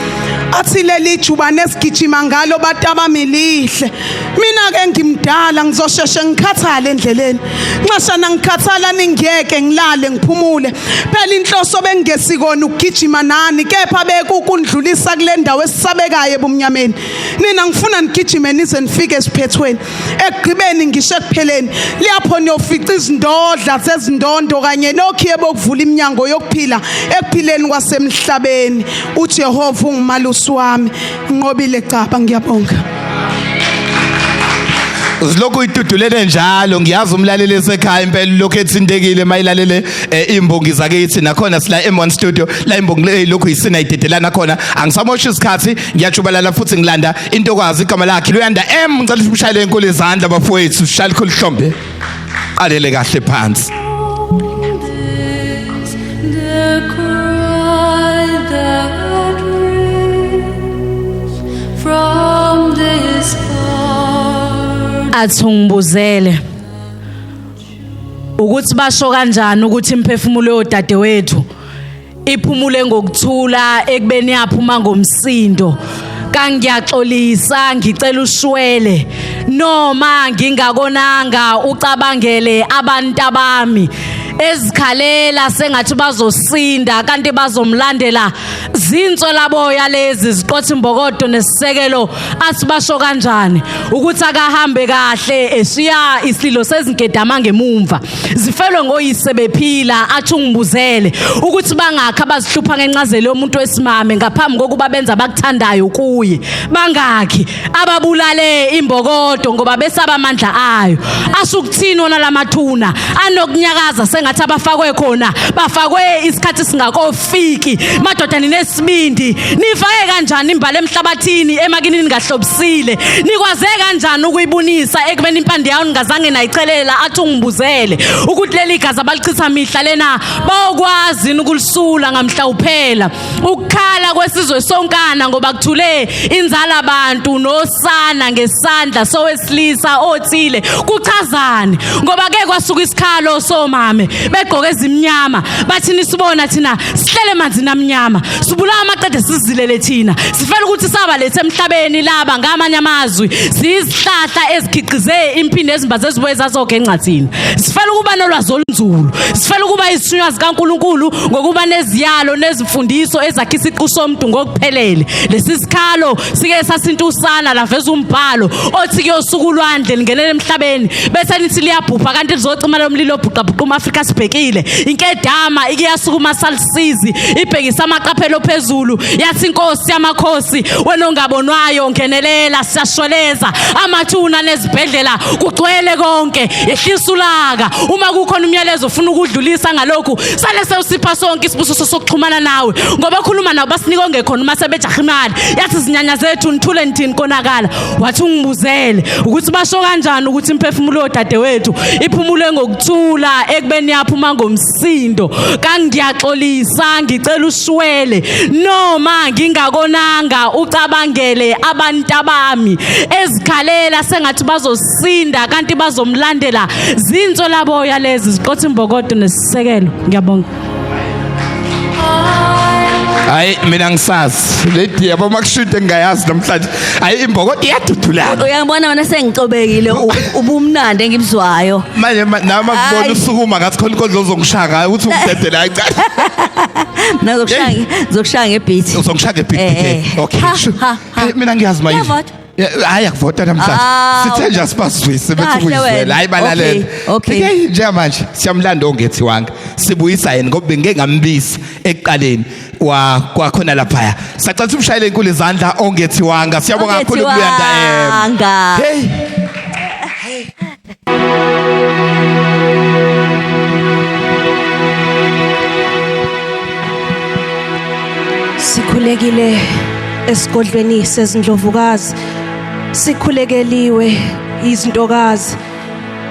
Athi leli jubane esigijima ngalo batabamilihle. Mina ke ngimdala, ngizosheshe ngikhathale endleleni. Nxashana ngikhathala, ningiyeke ngilale ngiphumule. Phela inhloso bengesikona ukugijima nani, kepha bekukundlulisa kule ndawo esisabekayo ebumnyameni. Nina ngifuna nigijime nize nifike esiphethweni, ekugqibeni ngisho ekupheleni, lapho niyofica izindodla zezindondo kanye nokhiye bokuvula iminyango yokuphila ekuphileni kwasemhlabeni. uJehova ungumalusi wami. Nqobile Caba, ngiyabonga. Zilokhu itudulele njalo. Ngiyazi umlaleli esekhaya impela lokhu ethintekile mayilalele imbongi zakithi. Nakhona sila M1 studio la imbongi le lokhu isina idedelana khona. Angisamosha isikhathi, ngiyajubalala futhi ngilanda intokazi, igama lakhe Luyanda M. Ngicela ukuthi umshayele enkulu izandla bafowethu, ushayele khulu hlombe, qalele kahle phansi. The cry that rings from this heart. Athi ungibuzele ukuthi basho kanjani ukuthi imphefumulo yodadewethu iphumule ngokuthula ekubeni yaphuma ngomsindo. Kangiyaxolisa, ngicela ushwele noma ngingakonanga, ucabangele abantu abami ezikhalela sengathi bazosinda kanti bazomlandela. Zinso laboya lezi ziqotha imbokodo nesisekelo. Athi basho kanjani ukuthi akahambe kahle eshiya isililo sezinkedama ngemumva, zifelwe ngoyise bephila. Athi ungibuzele ukuthi bangakhi abazihlupha ngencazelo yomuntu wesimame ngaphambi kokuba benza abakuthandayo kuye, bangakhi ababulale imbokodo ngoba besaba amandla ayo. Asho ukuthini wona lamathuna anokunyakaza sengathi abafakwe khona bafakwe isikhathi singakofiki? Madoda, ninesibindi, nifake kanjani imbali emhlabathini emakini ningahlobisile? Nikwaze kanjani ukuyibunisa ekubeni impande yawo ningazange nayichelela? Athi ungibuzele ukuthi leli gazi abalichitha mihla lena bawukwazi ukulisula ngamhla uphela ukukhala kwesizwe sonkana, ngoba kuthule inzala abantu nosana ngesandla sowesilisa othile. Kuchazani? Ngoba ke kwasuka isikhalo somame begqoke ezimnyama, bathi nisibona thina sihlele manzini amnyama, sibulawa amaqede sizilele thina, sifela ukuthi sabalethe emhlabeni laba. Ngamanye amazwi, siyizihlahla ezikhiqize imphinde ezimbaze ezibuye zazogenca thina. Sifela ukuba nolwazi olunzulu, sifela ukuba izithunywa zikaNkuluNkulu ngokuba neziyalo nezimfundiso ezakha isiqu somuntu ngokuphelele. Lesi sikhalo sike sasintusana laveza umbhalo othi kuyosuka ulwandle lingenele emhlabeni, bese nithi liyabhubha kanti lizocima lo mlilo obhuqabhuqa umAfrika sibhekile. Inkedama ikiyasukuma salisizi ibhekisa amaqaphelo phezulu, yathi inkosi yamakhosi, wena ongabonwayo, ngenelela, siyashweleza. Amathuna nezibhedlela kugcwele konke, yehlisa ulaka. Uma kukhona umyalezo ofuna ukudlulisa ngalokhu, sale sewusipha sonke isibusiso sokuxhumana nawe, ngoba khuluma nabo basinika ongekhona uma sebejaha imali. Yathi zinyanya zethu nithule nithini konakala. Wathi ungibuzele ukuthi basho kanjani ukuthi imphefumulo yodadewethu iphumule ngokuthula ekubeni yaphuma ngomsindo. Kangiyaxolisa, ngicela ushwele noma ngingakonanga, ucabangele abantu abami ezikhalela sengathi bazosinda kanti bazomlandela. Zinso laboya lezi ziqotha imbokodo nesisekelo. Ngiyabonga. Hayi, mina ngisazi lady yabo makushinto engingayazi namhlanje. Hayi, imbokodo iyadudulana. Uyangibona wena, sengicobekile, ubumnandi engibuzwayo. Manje nami akubona Hayi. usukuma ngathi khona inkondlo ozongishaya ngayo ukuthi ungidedele. Hayi cha. Mina ngizokushaya ngebeat. Uzongishaya ngebeat? Okay. Ha, Sure. ha, ha. Hey, mina ngiyazi mayive. Uyavota? Hayi, akuvota namhlanje. Ah, Sithe nje asibazwise bethi Kahle kuyizwela. wena. Hayi, balalela. Okay. Hey, njengamanje siyamlanda ongethiwanga, sibuyisa yena ngoba bengeke ngambisa ekuqaleni wa kwakhona laphaya. Sacela ukuthi umshayele enkulu izandla ongethiwanga. Siyabonga kakhulu kuLuyanda M. Ongethiwanga. Hey. Sikhulekile esigodlweni sezindlovukazi, sikhulekeliwe izintokazi,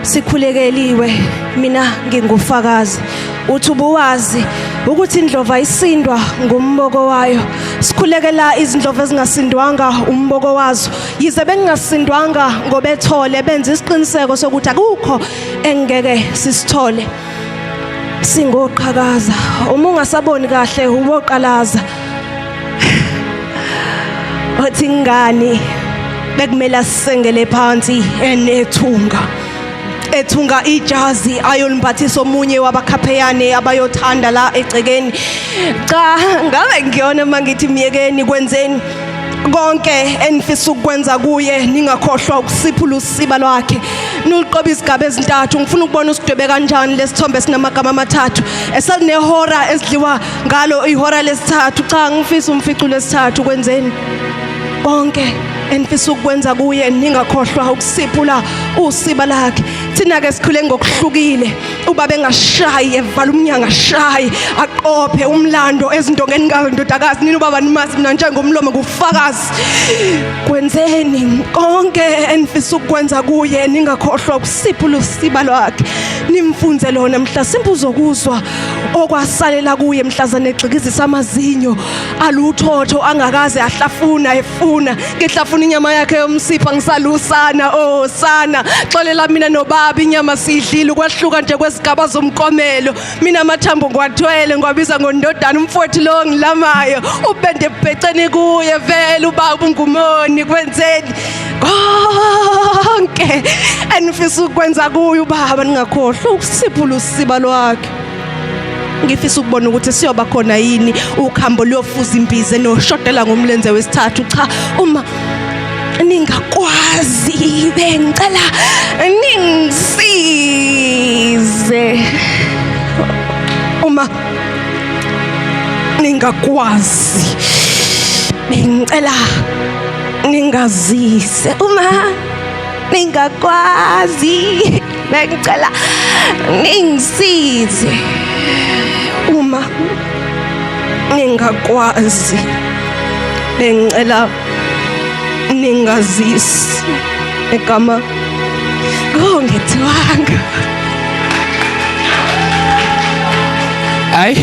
sikhulekeliwe, mina ngingufakazi. Uthi ubuwazi Ukuthi indlovu ayisindwa ngumboko wayo. Sikhulekela izindlovu ezingasindwanga umboko wazo. Yize bengingasindwanga ngobethole benza isiqiniseko sokuthi akukho engeke sisithole. Singoqhakaza uma ungasaboni kahle uboqalaza. Othi ngani bekumele asisengele phansi enethunga. Ethunga ijazi ayolimbathisa omunye wabakhapheyane abayothanda la egcekeni. Cha ngabe ngiyona mangithi myekeni kwenzeni konke enifisa ukukwenza kuye ningakhohlwa ukusiphula usiba lwakhe niluqobe izigaba ezintathu. Ngifuna ukubona usidwebe kanjani lesithombe sinamagama amathathu eselinehora esidliwa ngalo ihora lesithathu. Cha ngifisa umficu lesithathu. Kwenzeni konke enifisa ukukwenza kuye ningakhohlwa ukusiphula usiba lakhe. Thina ke sikhule ngokuhlukile, ubaba engashayi evala umnyango ashayi aqophe umlando ezindongeni kandodakazi. Nini ubaba nimazi mina njengomlomo ngufakazi. Kwenzeni konke enifisa ukukwenza kuye ningakhohlwa ukusiphula usiba lwakhe, nimfunze lona mhlasimpe uzokuzwa okwasalela kuye mhlazane egxikizisa amazinyo aluthotho angakaze ahlafuna efuna. Ngihlafuna inyama yakhe yomsipha ngisalusana. Oh sana, xolela mina nobaba, inyama siyidlile ukwahluka nje kwezigaba zomkomelo. Mina amathambo ngiwathwele ngiwabiza ngondodana, umfowethu lo ngilamayo ubende ebheceni kuye vele ubaba ungumoni. Kwenzeni konke enifisa ukwenza kuye ubaba ningakhohlwa ukusiphula usiba lwakhe. Ngifisa ukubona ukuthi siyoba khona yini ukhambo luyofuza imbize noshodela ngomlenze wesithathu. Cha uma ningakwazi bengicela ningisize. Uma ningakwazi bengicela ningazise. Uma ningakwazi bengicela ningisize. Uma ningakwazi bengicela ningazisi egama kongethiwanga. Hayi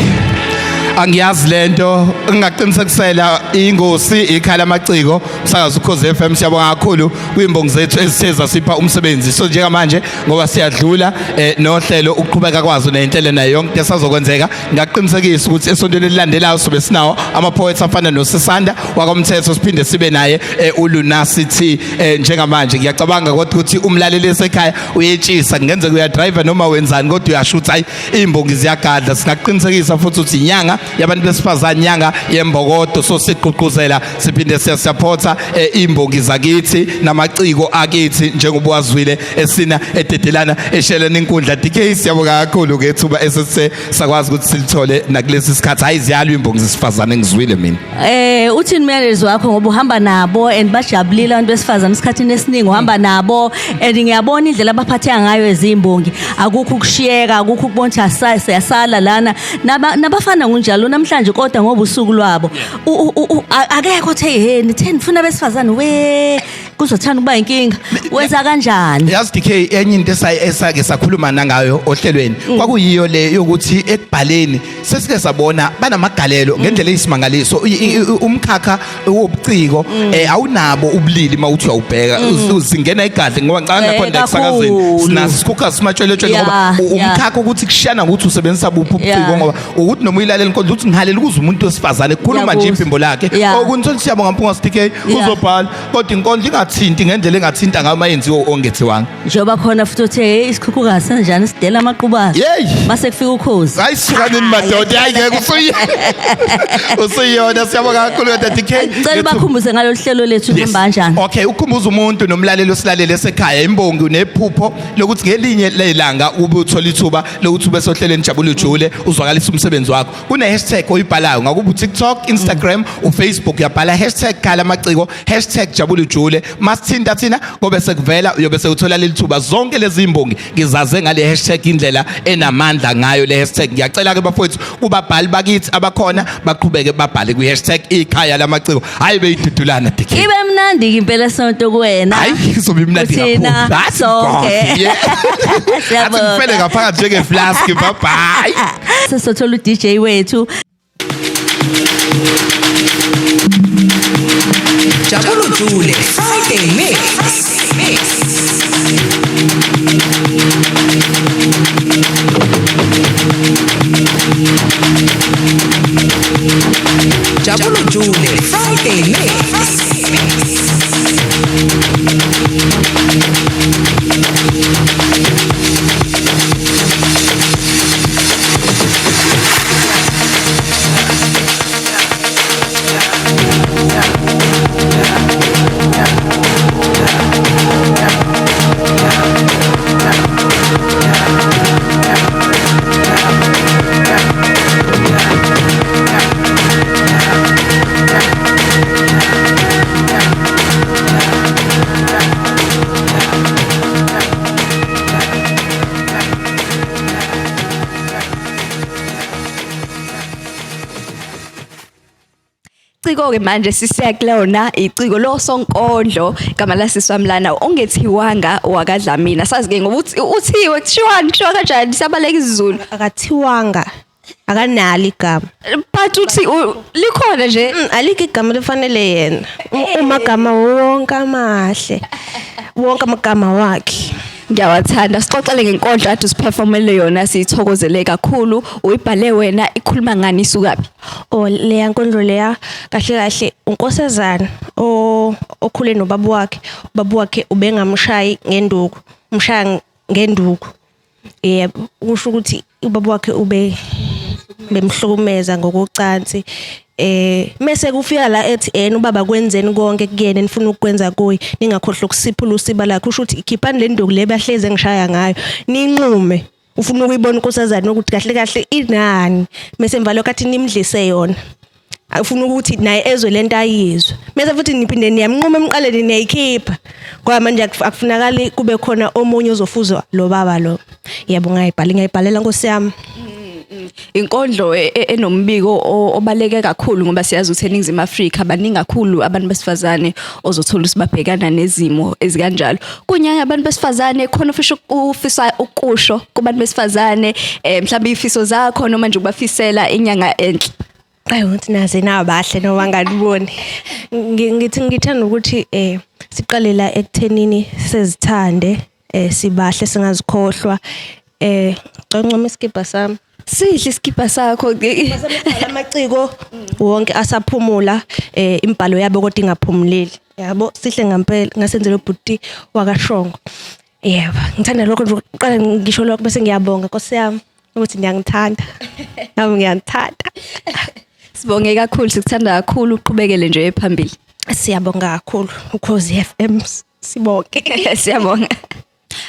angiyazi lento, ngingaqinisekisela ingosi ikhala amaciko umsakazo Ukhozi FM. Siyabonga kakhulu kwimbongi zethu ezithe zasipha umsebenzi. So njengamanje ngoba siyadlula nohlelo ukuqhubeka kwazo nezinhlelo nayo yonke esazokwenzeka, ngiyaqinisekisa ukuthi esontweni elilandelayo sobe sinawo ama poets afana noSisanda wakwamthetho, siphinde sibe naye uLunacity. Njengamanje ngiyacabanga kodwa ukuthi umlaleli esekhaya uyetshisa, kungenzeka uyadriver noma wenzani kodwa uyasho ukuthi hayi imbongi ziyagadla. Singaqinisekisa futhi ukuthi inyanga yabantu besifazane, inyanga yembokodo, so sigqugquzela siphinde siyasupporta imbongi zakithi namaciko akithi njengoba wazwile esina ededelana eshelena inkundla. DK siyabonga kakhulu ngethuba esithe sakwazi ukuthi silithole nakulesi sikhathi. Hayi ziyalwa imbongi zesifazane, ngizwile mina. Uthini umyalezo wakho ngoba uhamba nabo and bajabulile abantu besifazane esikhathini esiningi uhamba nabo and ngiyabona indlela abaphatheka ngayo ezimbongi, akukho ukushiyeka, akukho ukubona ukuthi siyasala lana. Nabafana kunjalo namhlanje kodwa ngoba usuku lwabo akekho othe hey nithe nifuna abesifazane we kuzothanda ukuba inkinga. Wenza kanjani? Yazi DK, enye into esake sakhuluma nangayo ohlelweni kwakuyiyo le yokuthi ekubhaleni sesike sabona banamagalelo ngendlela eyisimangaliso. Umkhakha wobuciko awunabo ubulili mawuthi uyawubheka, uzingena igadle ngoba ngicabanga nakhona ekusakazeni sinaso isikhukha simatshweletswele ngoba umkhakha ukuthi kushiyana ukuthi usebenzisa buphi ubuciko, ngoba ukuthi noma uyilalela inkondlo uthi ngihalela ukuze umuntu wesifazane kukhuluma nje iphimbo lakhe okunye. Siyabonga Mpunga DK, uzobhala kodwa inkondlo ingathinti ngendlela engathinta ngayo mayenziwe ongethiwanga. Njengoba khona futhi uthe hey isikhukhukazi senjani sidela amaqhubazi mase kufika ukhozi. Hayi sukanini madoda, hayi ngeke usuyona. Siyabonga kakhulu kodwa DK. Cela bakhumbuze ngalolu hlelo lethu hamba kanjani. Okay, ukhumbuza umuntu nomlaleli osilalele esekhaya, imbongi unephupho lokuthi ngelinye lelanga ube uthola ithuba lokuthi ube sohlelweni Jabula Ujule uzwakalisa umsebenzi wakho. Kune hashtag oyibhalayo ngakuba TikTok, Instagram, uFacebook, uyabhala hashtag khala amaciko, hashtag Jabula Ujule. Masithinta thina kobe sekuvela, uyobe sewuthola leli thuba. Zonke lezi imbongi ngizaze ngale hashtag, indlela enamandla ngayo le hashtag. Ngiyacela ke bafowethu kubabhali bakithi abakhona baqhubeke babhale kwi hashtag ikhaya lamaciko. Hayi, beyidudulana DK. Ibe mnandi ke impela sonto kuwena. Hayi, izobe imnandi Kuthina kakhulu. Hayi, sonke. Nkosi, yeah. Athi Siyabonga. ngifele ngaphakathi njenge-flask. Bye bye. Sesothola uDJ wethu. Jabulu Jule Friday Mix. Mix. Jabulu Jule Friday Mix. Ciko ke manje sisiya kulona iciko lo sonkondlo, igama lasisi wami lana ongethiwanga wakaDlamini. Sazi ke ngoba uthi uthiwe kuthiwani, kuthiwa kanjani, siyabaleka isiZulu. Akathiwanga, akanalo igama. But uthi likhona nje. Alikho igama lifanele yena. Umagama wonke amahle, wonke amagama wakhe. Ngiyawathanda. Sixoxele ngenkondlo ade usiperformele yona, siyithokozele kakhulu. Uyibhale wena, ikhuluma ngani, isukaphi? Oh, leya nkondlo leya kahle kahle unkosazana okhule nobaba wakhe. Ubaba wakhe ubengamshayi ngenduku, umshaya ngenduku. Yebo, kusho ukuthi ubaba wakhe ube bemhlukumeza ngokocansi. Mase kufika la ethi ena ubaba kwenzeni konke kuyena enifuna ukukwenza kuye, ningakhohlwa ukusiphula usiba lakhe. Usho ukuthi khiphani le nduku le bahleze ngishaya ngayo, ninqume. Ufuna ukuyibona unkosazana ukuthi kahle kahle inani, mase emva lokho athi nimdlise yona. Afuna ukuthi naye ezwe lento ayizwe, mase futhi niphinde niyamnquma emqaleni, niyayikhipha, ngoba manje akufunakali kube khona omunye ozofuzwa lo baba lo. Yebo, ngayibhala, ngiyayibhalela nkosi yami. Inkondlo enombiko obaleke kakhulu, ngoba siyazi ukuthi eNingizimu Afrika baningi kakhulu abantu besifazane ozothola ukuthi babhekana nezimo ezikanjalo. Kunyanga abantu besifazane khona ufisa ukusho kubantu besifazane, mhlawumbe ifiso zakho noma nje ukubafisela inyanga enhle. Ayi, ukuthi naze nabahle noma ngaliboni. Ngithi ngithanda ukuthi siqale la ekuthenini sezithande, sibahle, singazikhohlwa. Ngincoma isikibha sami. Sihle isikibha sakho. Amaciko wonke asaphumula, imibhalo yabo kodwa ingaphumuleli. Yabo, sihle ngempela, ngasenzela ubhuti wakashongo. Yebo, ngithanda lokho nje, uqala ngisho lokho bese ngiyabonga Nkosi yami ukuthi niyangithanda. Nami ngiyanithanda. Sibonge kakhulu, sikuthanda kakhulu, uqhubekele nje phambili. Siyabonga kakhulu Ukhozi FM, sibonke. Siyabonga.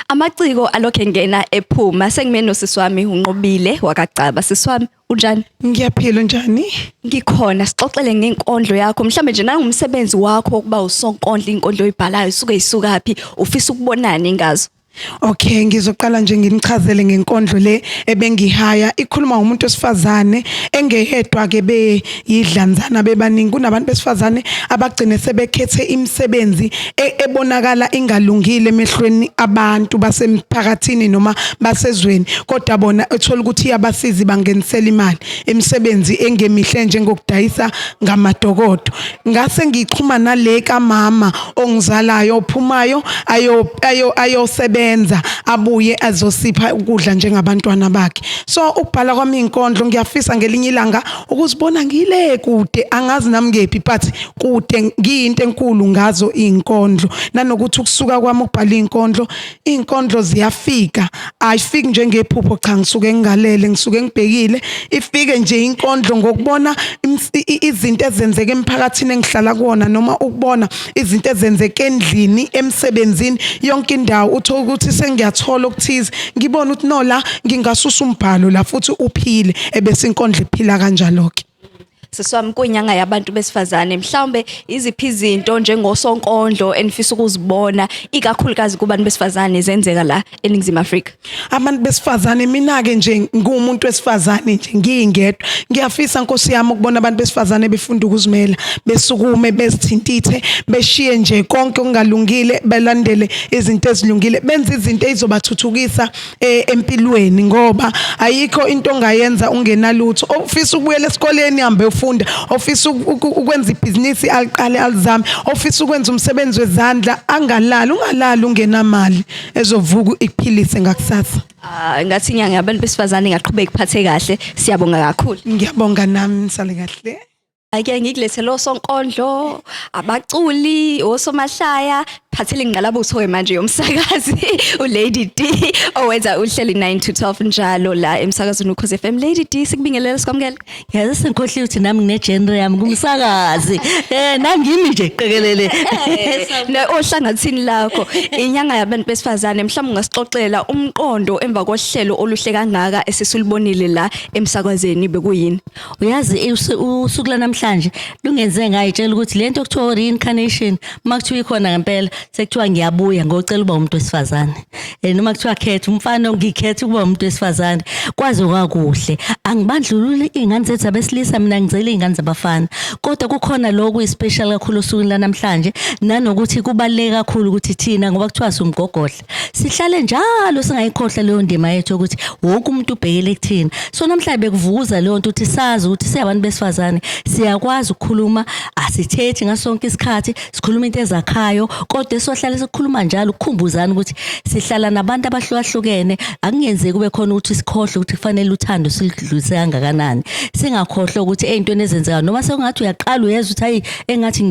Amaciko alokho engena ephuma, sengime nosisi wami uNqobile wakaGcaba. Sisi wami, unjani? Ngiyaphila, njani? Ngikhona. Sixoxele ngenkondlo yakho, mhlambe nje nangumsebenzi wakho ukuba usonkondlo, inkondlo oyibhalayo isuke isukaphi, ufisa ukubonani ngazo? Okay, ngizoqala nje nginichazele ngenkondlo le ebengihaya. Ikhuluma ngomuntu wesifazane engeyedwa ke, beyidlanzana bebaningi. Kunabantu besifazane abagcine sebekhethe imisebenzi ebonakala ingalungile emehlweni abantu basemphakathini noma basezweni, kodwa bona ethola ukuthi iyabasiza, bangenisela imali, imisebenzi engemihle njengokudayisa ngamadokodo. Ngase ngixhuma nale kamama ongizalayo ophumayo ayo ayo ayosebenza, abuye azosipha ukudla njengabantwana bakhe. So ukubhala kwami inkondlo, ngiyafisa ngelinye ilanga ukuzibona ngile kude, angazi nami ngephi, but kude, ngiyinto enkulu ngazo izinkondlo. Nanokuthi ukusuka kwami ukubhala izinkondlo, izinkondlo ziyafika, ayifiki njengephupho, cha, ngisuke ngingalele, ngisuke ngibhekile, ifike nje inkondlo ngokubona izinto ezenzeka emphakathini engihlala kuwona, noma ukubona izinto ezenzeka endlini, emsebenzini, yonke indawo. Uthola ukuthi sengiyathola okuthize, ngibona ukuthi no, la ngingasusa umbhalo la futhi uphile, ebese inkondlo iphila kanjalo ke. Sisi wami, kwinyanga yabantu besifazane, mhlawumbe iziphi izinto njengosonkondlo enifisa ukuzibona ikakhulukazi kubantu besifazane zenzeka la eNingizimu Afrika? Abantu besifazane, mina ke nje ngumuntu wesifazane nje ngiyingedwa, ngiyafisa Nkosi yami ukubona abantu besifazane befunda ukuzimela, besukume, bezithintithe, beshiye nje konke okungalungile, belandele izinto ezilungile, benze izinto ezizobathuthukisa empilweni, ngoba ayikho into ongayenza ungenalutho. Ofisa ukubuyela esikoleni hambe ufunda, ofisa ukwenza ibhizinisi aliqale alizame, ofisa ukwenza umsebenzi wezandla angalali. Ungalali ungenamali ezovuka ikuphilise ngakusasa. Ah, ngathi inyanga yabantu besifazane ingaqhubeka iphathe kahle. Siyabonga kakhulu. Ngiyabonga nami, nisale kahle. Ake ngikulethe sonkondlo, abaculi, osomahlaya, phathele ingqalabutho manje yomsakazi uLady D owenza uhleli 9 to 12 njalo la emsakazweni Ukhozi FM. Lady D, sikubingelele, sikwamukele. Yazi sengikhohliwe ukuthi nami ngine-genre yami kumsakazi. Nami ngimi nje qekelele. Ne ohlangathini lakho inyanga yabantu besifazane, mhlawumbe ungasixoxela umqondo emva kohlelo oluhle kangaka esisulibonile la emsakazweni, bekuyini? Uyazi, usuku lanamhlanje lungenze ngayitshela ukuthi lento okuthiwa reincarnation, uma kuthiwa ikhona ngempela, sekuthiwa ngiyabuya ngocela uba umuntu wesifazane. Noma kuthiwa khetha umfana, ngikhetha ukuba umuntu wesifazane. Kwaze kwakuhle. Angibandlululi iy'ngane zethu abesilisa, mina ngizele iy'ngane zabafana. Kodwa kukhona lokhu special kakhulu osukwini lanamhlanje, nanokuthi kubaluleke kakhulu ukuthi thina, ngoba kuthiwa siwumgogodla, sihlale njalo singayikhohlwa leyo ndima yethu ukuthi wonke umuntu ubhekele kuthina. So namhlanje bekuvukuza leyo nto ukuthi sazi ukuthi siyabantu besifazane siyakwazi ukukhuluma, asithethi ngaso sonke isikhathi, sikhuluma into ezakhayo, kodwa esohlale sikhuluma njalo ukukhumbuzana ukuthi sihlala nabantu abahlukahlukene. Akungenzeki kube khona ukuthi sikhohlwe ukuthi kufanele uthando silidlulise kangakanani, singakhohlwa ukuthi ey'ntweni ezenzekayo, noma sekungathi uyaqala uyezwa ukuthi hayi, engathi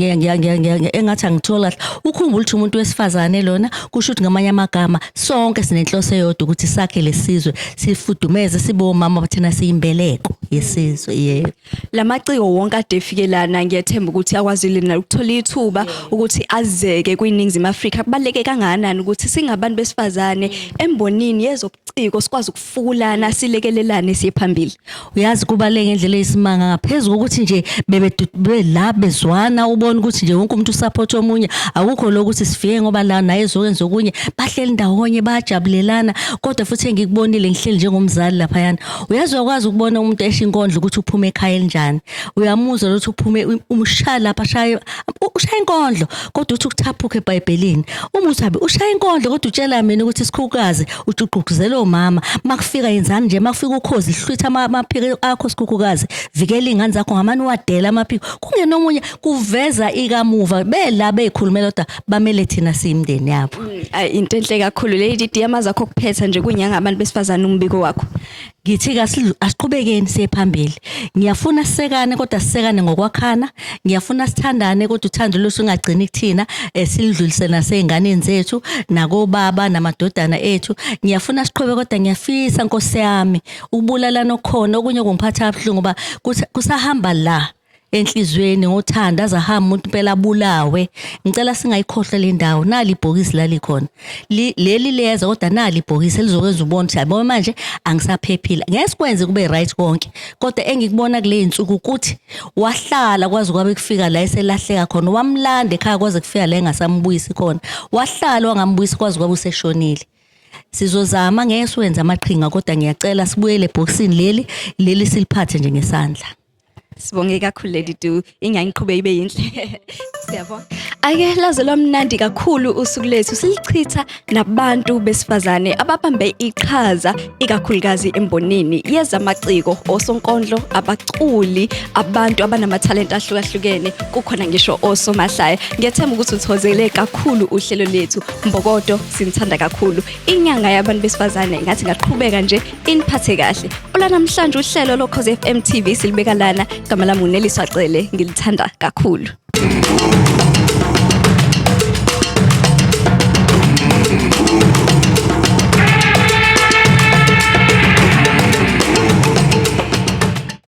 engathi angithola kahle, ukhumbule ukuthi umuntu wesifazane lona kusho ukuthi ngamanye amagama sonke sinenhloso eyodwa ukuthi sakhe lesizwe, sifudumeze, sibe omama, thina siyimbeleko yesizwe, yebo. Lamaciko wonke ade efike lana, ngiyethemba ukuthi akwazile na ukuthola ithuba ukuthi azeke kwiNingizimu Afrika. Kubaluleke kangakanani ukuthi singabantu besifazane embonini yezobuciko sikwazi ukufukulana, silekelelane, siye phambili? Uyazi, kubaluleke ngendlela eyisimanga, ngaphezulu kokuthi nje bebe la bezwana, ubone ukuthi nje wonke umuntu usupport omunye. Akukho lokuthi sifike ngoba la naye ezokwenza okunye, bahleli ndawonye, bayajabulelana. Kodwa futhi engikubonile ngihleli njengomzali laphayana, uyazi, uyakwazi ukubona umuntu esho inkondlo ukuthi uphume ekhaya elinjani. Uyamuzwa ukuthi uphume umshaya lapha, ashaya, ushaya inkondlo kodwa uthi ukuthaphuka eBhayibhelini. Uma uthi abe ushaya inkondlo kodwa utshela mina ukuthi isikhukhukazi uthi omama makufika yenzani nje, makufika ukhozi hlwitha amaphiko akho, sikhukhukazi, vikela iy'ngane zakho ngamane uwadela amaphiko kungena omunye. Kuveza ikamuva bela beyikhulumela, kodwa bamele thina siyimndeni yabo. Ayi, into enhle kakhulu, Lady D. Amazwi akho okuphetha nje kwinyanga abantu besifazane, umbiko wakho? Ngithi asiqhubekeni siye phambili. Ngiyafuna sisekane, kodwa sisekane ngokwakhana. Ngiyafuna sithandane, kodwa uthando lwethu lungagcini kuthina, silidlulise nasey'nganeni zethu, nakobaba namadodana ethu. Ngiyafuna siqhube, kodwa ngiyafisa, Nkosi yami, ukubulalana okukhona okunye kungiphatha kabuhlungu, ngoba kusahamba la enhliziyweni ngothando, azahamba umuntu impela abulawe. Ngicela singayikhohlwa le ndawo. Nali ibhokisi lalikhona, leli liyeza, kodwa nali ibhokisi elizokwenza ubone ukuthi yabo manje angisaphephile. Ngeke sikwenze kube right konke, kodwa engikubona kule insuku ukuthi wahlala kwaze kwabe kufika la eselahleka khona, wamlanda ekhaya kwaze kufika la engasambuyisi khona, wahlala wangambuyisi kwaze kwabe useshonile. Sizozama, ngeke siwenze amaqhinga, kodwa ngiyacela sibuyele ebhokisini leli, leli siliphathe nje ngesandla. Sibonge kakhulu, Lady D. Inyanga iqhube ibe yinhle. Siyabonga. Ake laze lwamnandi kakhulu usuku lethu silichitha nabantu besifazane ababambe iqhaza ikakhulukazi embonini yezamaciko, osonkondlo, abaculi, abantu abanamathalente ahlukahlukene, kukhona ngisho osomahlaya. Ngiyethemba ukuthi uthozele kakhulu uhlelo lethu. Mbokodo, sinithanda kakhulu. Inyanga yabantu besifazane ngathi ngaqhubeka nje iniphathe kahle. Ola namhlanje uhlelo loKhozi FM TV silibeka lana. Igama lami uNeliswa Cele, ngilithanda kakhulu.